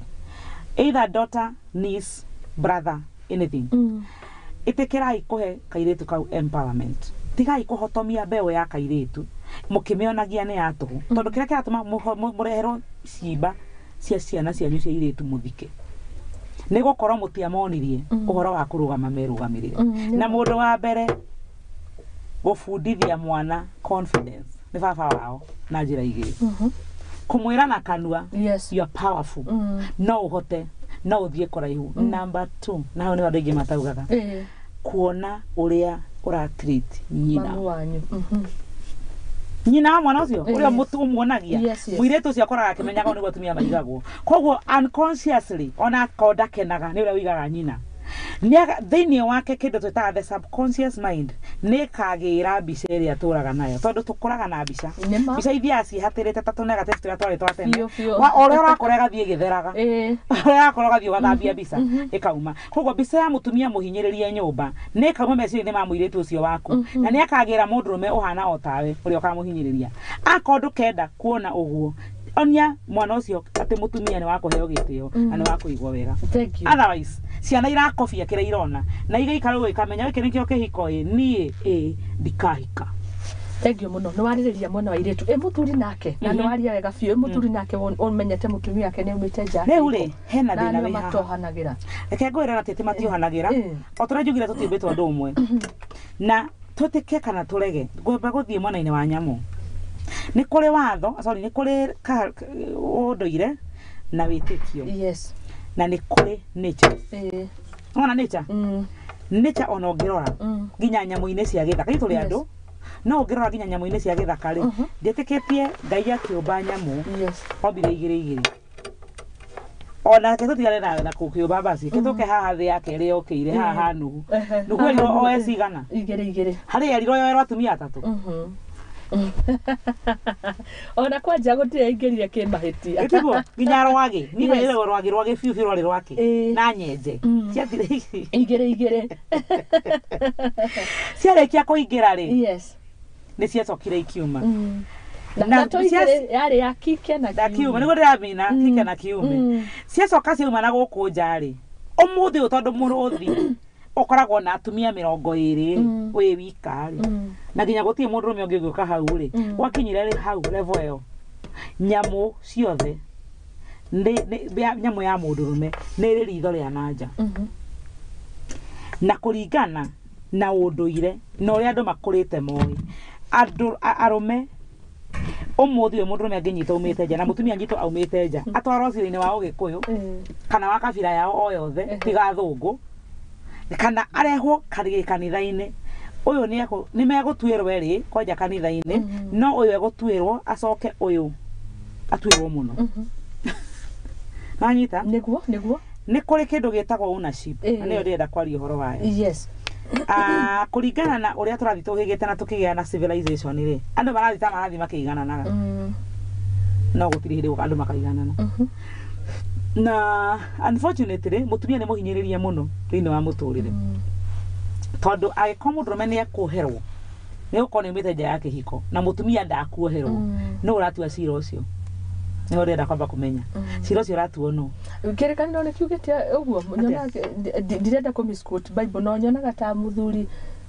either daughter, niece, brother, anything, ĩtĩkĩrai kũhe kairĩtu kau empowerment. Tigai kũhotomia mbeũ ya kairĩtu mũkĩmĩonagia nĩ ya tũhũ, tondũ kĩrĩa kĩratũma mũreherwo ciimba cia ciana cianyu cia irĩtu mũthike nĩ gũkorwo mũtiamonirie ũhoro wa kũrũgama merũgamĩrĩre. Na mũndũ wa mbere gũbundithia mwana confidence nĩ baba wao na njĩra igĩrĩ: kũmwĩra na kanua, you are powerful, no ũhote, no ũthiĩ kũraihu. Number two, na hau nĩ andũ aingĩ mataugaga, kuona ũrĩa ũratreat nyina. Mamu wanyu. Nyina wa mwana ũcio ũrĩa mũtu ũmuonagia. Mũirĩtu ũcio akoraga akĩmenyaga ũũ nĩguo atumia maigagwo, koguo unconsciously ona akorwo ndakenaga nĩ ũrĩa ũigaga nyina, thĩinĩ wake kĩndũ twĩtaga the subconscious mind nĩ ĩkagĩra mbica ĩrĩa atũraga nayo, tondũ tũkũraga na mbica. Nĩma. Mbica ithiaga ciĩhatĩrĩte ta tũnegative tũrĩa twarĩ twa tene. Biũ, biũ. O ũrĩa ũrakũra ĩgathiĩ ĩgĩtheraga, ũrĩa ũrakũra ũgathiĩ ũgathambia mbica ĩkauma. Koguo mbica ya mũtumia mũhinyĩrĩrie nyũmba nĩ ĩkauma meciria-inĩ ma mũirĩtu ũcio waku, na nĩ akagĩra mũndũrũme ũhana o tawe ũrĩa ũkamũhinyĩrĩria. Akorwo ndũkenda kuona ũguo, onia mwana ũcio atĩ mũtumia nĩ wa kũheo gĩtĩo na nĩ wa kũigwo wega. Thank you. Otherwise ciana irakobia kĩrĩa irona na igaikara ũguo ikamenya gĩkĩ nĩkĩo kĩhiko. Ĩ niĩ ĩ ndikahika. Thank you mũno. Nĩ warĩrĩria mwena wa irĩtu. Ĩ mũthuri nake, na nĩ waria wega biũ. Ĩ mũthuri nake ũmenyete mũtumia wake nĩ aumĩte nja ya Rĩu kĩhiko. rĩ, hena Na thĩna nĩo wĩ haha. matohanagĩra. Reke ngwĩre na tĩtĩ matiohanagĩra. O tũrĩa njugire, tũtiũmbĩtwo ũndũ ũmwe, na twĩtĩkie kana tũrege, ngwamba gũthiĩ mwena-inĩ wa nyamũ. Nĩ kũrĩ watho, sorry, nĩ kũrĩ ũndũire na wĩtĩkio, na nĩ kũrĩ nature. Wona nature, nature ona ũngĩrora nginya nyamũ-inĩ cia gĩthaka, ithuĩ tũrĩ andũ, no ũngĩrora nginya nyamũ-inĩ cia gĩthaka rĩ, ndiĩtĩkĩtie Ngai akĩũmba nyamũ ombire igĩrĩ igĩrĩ. Ona reke tũtigane na kũkĩũmba, basi kĩtũke haha thĩ ya kerĩ yokĩire haha ha Nuhu. Nuhu erirwo oe cigana? Igĩrĩ igĩrĩ. Harĩ erirwo yoerwo atumia atatũ. Ona kwanja gũtirĩ aingĩrire kĩmahĩtia. Ĩtiguo nginya rwagĩ niĩ rwagĩ rwagĩ biũ biũ rwarĩ rwake na nyenje ciathire Igĩrĩ igĩrĩ. Ciarĩkia kũingĩra rĩ, nĩ ciacokire ikiuma. Na Na na to igĩrĩ yarĩ ya kike na na kiume, nĩguo ndĩramina, kike na kiume. Ciacoka ciauma na gũkũ nja rĩ, ũmũthĩ ũyũ tondũ mũrũthi ũkoragwo na atumia 20 wĩ wika rĩ, na nginya gũtirĩ mũndũrũme ũngĩ ũngĩũka hau rĩ, gwakinyire rĩ hau level ĩyo, nyamũ ciothe nyamũ ya mũndũrũme nĩ ĩrĩ ritho rĩa nanja, na kũringana na ũndũire na ũrĩa andũ makũrĩte moĩ andũ arũme, ũmũthĩ ũyũ mũndũrũme angĩnyitwo aumĩte nja na mũtumia anyitwo aumĩte nja, atwarwo cira-inĩ wa ũgĩkũyũ kana wa kabira yao o yothe, tiga athũngũ, kana arehwo kanitha-inĩ ũyũ, nĩ megũtuĩrwo erĩ kwanja kanitha-inĩ, no ũyũ egũtuĩrwo acoke ũyũ atuĩrwo mũno. Nanyita? Nĩguo, nĩguo. Nĩ kũrĩ kĩndũ gĩtagwo ownership, na nĩyo ndĩrenda kwaria ũhoro wayo. Ah, kũringana na ũrĩa tũrathiĩ tũhĩgĩte na tũkĩgĩa na civilization rĩ, andũ marathiĩ ta marathiĩ makĩigananaga, no gũtirĩ hĩndĩ andũ makaiganana. Na unfortunately mũtumia nĩ mũhinyĩrĩrie mũno thĩinĩ wa mũtũrĩre, tondũ angĩkorwo mũndũrũme nĩ ekuoherwo nĩ gũkorwo nĩ aumĩte nja ya kĩhiko na mũtumia ndakuoherwo, nũ ũratua cira ũcio? Nĩho ndĩrenda kwamba kũmenya cira ũcio ũratuo nũ. Kĩrĩkanĩro nĩ kiugĩte ũguo? Nyonaga, ndirenda kũ misquote Bible, no nyonaga ta mũthuri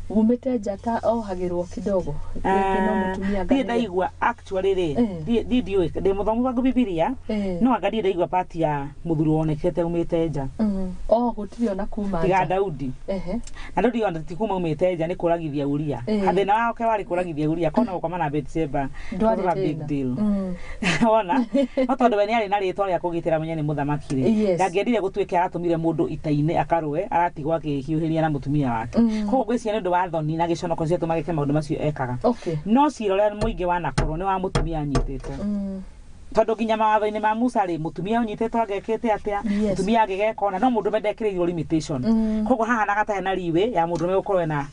umĩte nja ta ohagĩrwo kidogo rĩngĩ, no mũtumia Niĩ nganĩre. ndaigua actually rĩ, niĩ ndiũĩ, ndĩ mũthomu wa Bibilia, no anga niĩ ndaigua part ya mũthuri wonekete umĩte nja. Oh, gũtirĩ ona kuma Tiga nja. Daudi. Na Daudi ona ti kuma umĩte nja, nĩ kũragithia Uria. Thĩna wake warĩ kũragithia Uria, kona gũkoma na Bathsheba Ndwarĩ was a big thĩna. deal. Wona no tondũ we nĩ arĩ na rĩtwa rĩa kũgitĩra menye nĩ mũthamaki rĩ, ndangĩendire gũtuĩke aratũmire mũndũ ita-inĩ akarũe aratigwo akĩhiũhĩria na mũtumia wake. Koguo ngwĩciria nĩ ũndũ wa thoni na gĩconoko ciatũma gĩke maũndũ macio ekaga. No cira ũrĩa mũingĩ wanakorwo nĩ wa mũtumia anyitĩtwo, tondũ nginya mawatho-inĩ ma Musa rĩ, mũtumia ũnyitĩtwo angĩkĩte atĩa, mũtumia angĩgeka ona, no mũndũrũme ndekĩrĩirwo limitation. Koguo hahanaga ta hena leeway ya mũndũrũme gũkorwo ena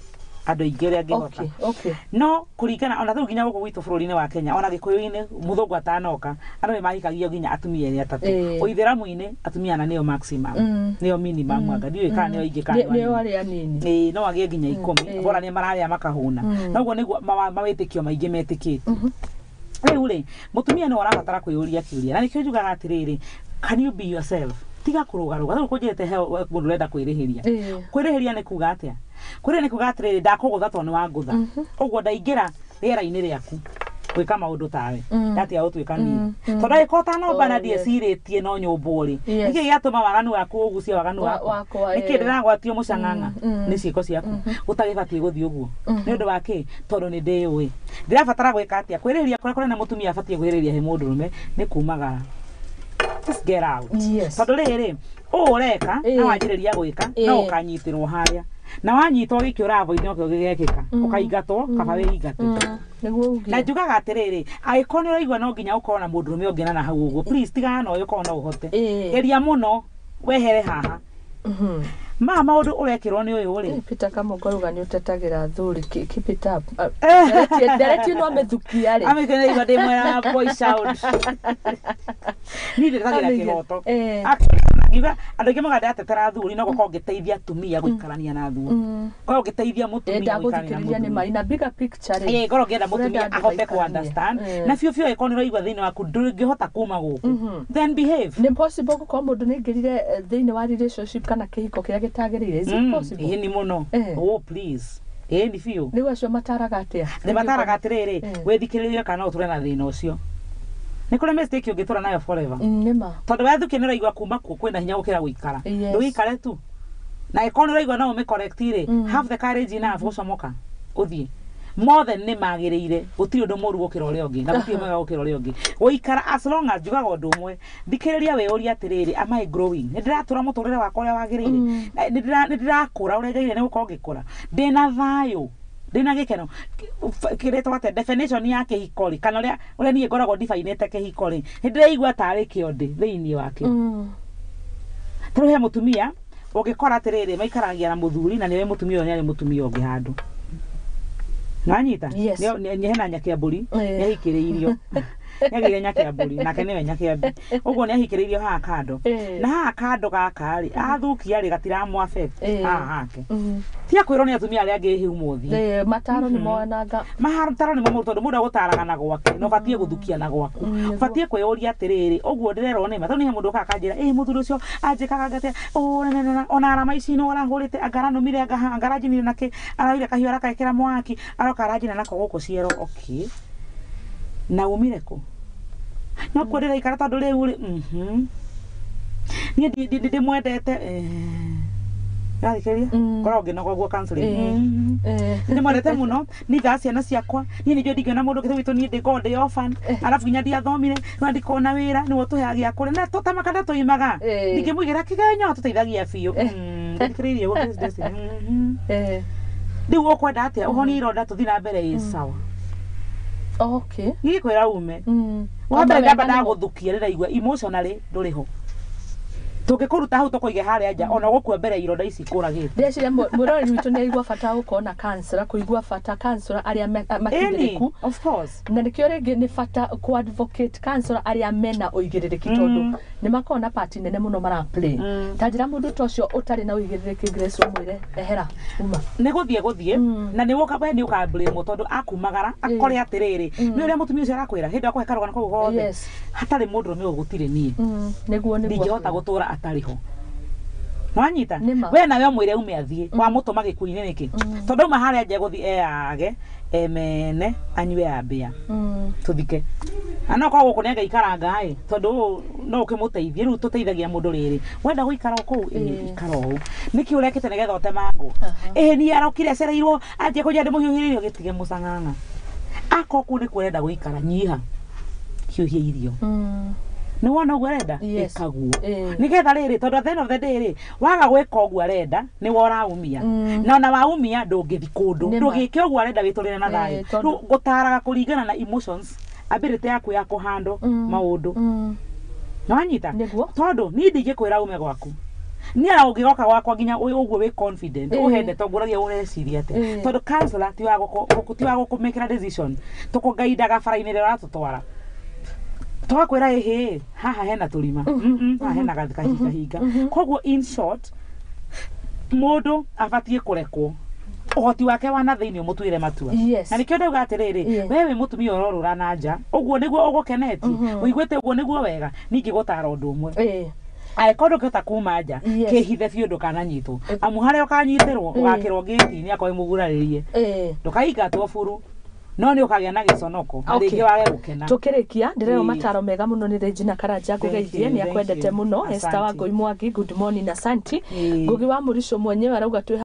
Andũ aingĩ ũrĩa angĩhota. No kũringana ona rĩu nginya gũkũ gwitũ bũrũri-inĩ wa Kenya, ona Gĩkũyũ-inĩ mũthũngũ atanoka, andũ nĩ mahikagio nginya atumia erĩ atatũ. Ũithĩramu-inĩ atumia ana nĩo maximum, nĩo minimum, anga ndiũĩ kana nĩo aingĩ kana nĩo arĩa anini. Ĩĩ, no agĩe nginya 10, bora nĩ mararĩa makahũna. Noguo nĩguo mawĩtĩkio maingĩ metĩkĩtie. Rĩu rĩ, mũtumia nĩwe ũrabatara kwĩyũria kĩũria, na nĩkĩo njugaga atĩrĩrĩ, can you be yourself? Tiga kũrũgarũga. Rĩu kũnjĩrĩte he mũndũ ũrenda kwĩrĩhĩria. Kwĩrĩhĩria nĩ kuga atĩa? Kwĩrĩhĩria nĩ kuga atĩrĩrĩ, ndakũgũtha tondũ nĩ wangũtha. Ũguo ndaingĩra rĩera-inĩ rĩaku gwĩka maũndũ tawe, ndatiga gũtuĩka niĩ. Tondũ angĩkorwo ũtanomba na ndiecirĩtie no nyũmbwo rĩ, nĩkĩ gĩatũma waganu waku ũgucie waganu wakwa? Nĩkĩ ndĩragwatio mũcang'ang'a nĩ ciĩko ciaku? Gũtagĩbatiĩ gũthiĩ ũguo. Nĩ ũndũ wa kĩ? Tondũ nĩ ndĩyũĩ. Ndĩrabatara gwĩka atĩa? Kwĩrĩhĩria kũrĩa kũnene mũtumia abatiĩ kwĩrĩhĩria he mũndũrũme nĩ kumagara. Just get out. Tondũ rĩrĩ, ũũ ũreka na wanjĩrĩria gwĩka no ũkanyitĩrwo harĩa. Na wanyitwo gĩkĩ ũravoid nokĩo gĩgekĩka. Ũkaingatwo kaba wĩingate. Na njugaga atĩrĩrĩ, angĩkorwo nĩ ũraigua no nginya ũkorwo na mũndũrũme ũngĩ na hau ũguo, please tigana na ũyũ ũkorwo no ũhote. Geria mũno wehere haha. Ma maũndũ ũrekĩrwo nĩ ũyũ rĩ. Peter Kamongo auga nĩ ũtetagĩra athuri, keep it up. Nderetie no amĩthukia rĩ. Amĩthukĩa igua ndĩ mwena boy child. Niĩ ndĩtetagĩra kĩhoto. Ngiuga andũ aingĩ mauga ndĩratetera athuri, no gũkorwo ngĩteithia atumia gũikarania na athuri. Korwo ngĩteithia mũtumia gũikarania na mũthuri. Nĩ ma in a bigger picture rĩ. Korwo ngĩenda mũtumia ahote kũ understand. Na biũ biũ angĩkorwo nĩ ũraigua thĩinĩ waku ndũngĩhota kuma gũkũ, then behave. Nĩ possible gũkorwo mũndũ nĩ aingĩrire thĩinĩ wa relationship kana kĩhiko kĩrĩa gĩtagĩrĩire? Is it possible? Ĩĩ ni mũno. Oh please. Ĩĩ ni biũ. Rĩu acio mataraga atĩa? Nĩ mataraga atĩrĩrĩ, wĩthikĩrĩrie kana no ũtũre na thĩna ũcio. Nĩ kũrĩ mistake ũngĩtũra nayo forever. Nĩma. Tondũ wethukia nĩ ũraigua kuma kuo kwĩna hinya gũkĩra gũikara. Ndũgĩikare tu. Na ĩkorwo nĩ ũraigua no ũmĩ-correct rĩ, have the courage enough gũcomoka ũthiĩ. Mothe nĩ magĩrĩire, gũtirĩ ũndũ mũru gũkĩra ũrĩa ũngĩ, na gũtirĩ mwega gũkĩra ũrĩa ũngĩ. Gũikara as long as njugaga ũndũ ũmwe, thikĩrĩria wĩyũrie atĩrĩrĩ, am I growing? Nĩ ndĩratũra mũtũrĩre wakwa ũrĩa wagĩrĩire? Nĩ ndĩrakũra ũrĩa njagĩrĩire nĩ gũkorwo ngĩkũra? Ndĩna thayũ? Ndĩna gĩkeno? Kĩrĩtwo atĩa definition ya kĩhiko rĩ, kana ũrĩa niĩ ngoragwo ndibainĩte kĩhiko rĩ, nĩ ndĩraigua tarĩ kĩo ndĩ thĩinĩ wakĩo. Ta rĩu he mũtumia ũngĩkora atĩrĩrĩ, maikaragia na mũthuri na nĩwe mũtumia ũyũ nĩ arĩ mũtumia ũngĩ handũ. Nĩwanyita? Nĩ hena nyakĩambũri, nĩahikĩrĩirio. Nĩagĩire nyakĩambũri, nake nĩwe nyakĩambi. Ũguo nĩahikĩrĩirio haha kando. Na haha kando gaka rĩ, athukia rĩ gatiramũ affect haha hake. Tiga kwĩrwo nĩ atumia arĩa angĩ hĩu mũthiĩ. Mataro nĩ monanga. Mataro nĩ mo tondũ mũndũ agũtaraga na gwake, na ũbatiĩ gũthukia na gwaku. Ũbatiĩ kwĩyũria atĩrĩrĩ, ũguo ndĩrerwo nĩ ma. Tondũ nĩ he mũndũ ũkaga akanjĩra, ĩ mũthuri ũcio anjĩkaga atĩa? Ona arama ici no arahũrĩte, anga aranũmire, anga aranjinire nakĩ, araoire kahiũ arakekĩra mwaki, aroka aranjina nako gũkũ ciero. Okay. Na umire kũ? No kuo ndĩraikara tondũ rĩu rĩ, niĩ ndĩmwendete. Ndathikĩrĩria? Korwo ngĩnoga ũguo counseling. Ndĩmwendete mũno, nĩ ithe wa ciana ciakwa. Niĩ nĩnjũĩ ndingĩona mũndũ ũngĩ witũ, niĩ ndĩkorwo ndĩ orphan. Arabu nginya ndiathomire, no ndikorwo na wĩra, nĩwe ũtũheaga gĩa kũrĩa. Na tũtamaga na tũimaga. Ndingĩmũigĩra kĩgenyo, atũteithagia biũ. Ndathikĩrĩirie ũguo Grace Destiny. Rĩu ũkwenda atĩa? Ũhonie ironda tũthiĩ na mbere ĩ sawa. Okay. Gĩkwĩra ume. Wa mbere ndamba ndagũthukia rĩraigua emotionally ndũrĩ ho. Tũngĩkũruta hau tũkũige harĩa nja, ona gũkua mbere ironda ici ikũragĩte. Ndĩreciria mũrori witũ nĩ aigua bata gũkorwo na counselor, kũigua bata counselor arĩa makindĩrĩku. Of course. Na nĩkĩo rĩngĩ nĩ bata kũ advocate counselor arĩa mena ũigĩrĩrĩki tondũ nĩ makoragwo na part nene mũno mara play. Ta njĩra mũndũ ta ũcio ũtarĩ na ũigĩrĩrĩki Grace ũmwĩre ehera uma. Nĩ gũthiĩ na nĩ woka we nĩ ũka blame tondũ akumagara akore atĩrĩrĩ, nĩ ũrĩa mũtumia ũcio arakwĩra hĩndĩ akũhe karũgano kau gothe. Hatarĩ mũndũrũme ũyũ gũtirĩ niĩ. Nĩguo ndingĩhota gũtũra atarĩ ho. Nĩwanyita? We nawe ũmwĩre ume athiĩ, wamũtũma gĩkuũ-inĩ nĩkĩ? Tondũ auma harĩa nja gũthiĩ eyage, emene, anyue ambĩa. Tũthike. Na no korwo gũkũ nĩ angĩikaranga ĩ, tondũ no ũkĩmũteithie, rĩu tũteithagia mũndũ rĩrĩ. Wenda gũikara o kũu, ĩ ikara ũũ. Nĩkĩ ũrekĩte nĩgetha ũtemangwo? Ĩ niĩ arokire acereirwo, anjia kũnjia ndĩmũhiũhĩrĩrie gĩtige mũcang'ang'a. Akorwo kũu nĩkuo ũrenda gũikara, nyiha. Hiũhia irio. Nĩ wona ũguo arenda? Ĩka guo. Nĩgetha rĩrĩ, tondũ at the end of the day rĩ, waga gwĩka ũguo arenda, nĩwe ũraumia. Na ona waumia ndũngĩthiĩ kũndũ. Ndũgĩke ũguo arenda wĩtũrĩre na thayũ. Rĩu ngũtaraga kũringana na emotions, ability yaku ya kũhandle maũndũ. Nĩwanyita? Tondũ niĩ ndingĩkwĩra ume gwaku. Niĩ ona ũngĩgoka gwakwa nginya ũguo wĩ confident, ũhendete ngũragia ũreciria atĩa, tondũ counselor ti wa gũkũmĩkĩra decision, tũkũngaidaga bara-inĩ ĩrĩa ũratũtwara, tũgakwĩra ĩhĩ haha hena tũrima, haha hena kahinga. Koguo in short, mũndũ abatiĩ kũrekwo ũhoti wake wa na thĩinĩ ũmũtuĩre matua. Na nĩkĩo ndauga atĩrĩrĩ, we wĩ mũtumia ũrorũra na nja, ũguo nĩguo ũgũkenetie, ũiguĩte ũguo nĩguo wega, ningĩ gũtara ũndũ ũmwe, angĩkorwo ndũngĩhota kuma nja, kĩhithe biũ ndũkananyitwo, amu harĩa ũkanyitĩrwo ũgakĩrwo ngĩti-inĩ akorwo ĩmũgurarĩrie, ndũkaingatwo buru, no nĩ ũkagĩa na gĩconoko na rĩngĩ wage gũkena. Tũkĩrĩkia ndĩreo mataro mega mũno nĩ Regina Karanja, ngũgeithie, nĩ akwendete mũno. Esther Wangũi Mwangi, good morning, asanti. Ngugi wa Mũrico mwenyewe arauga twĩ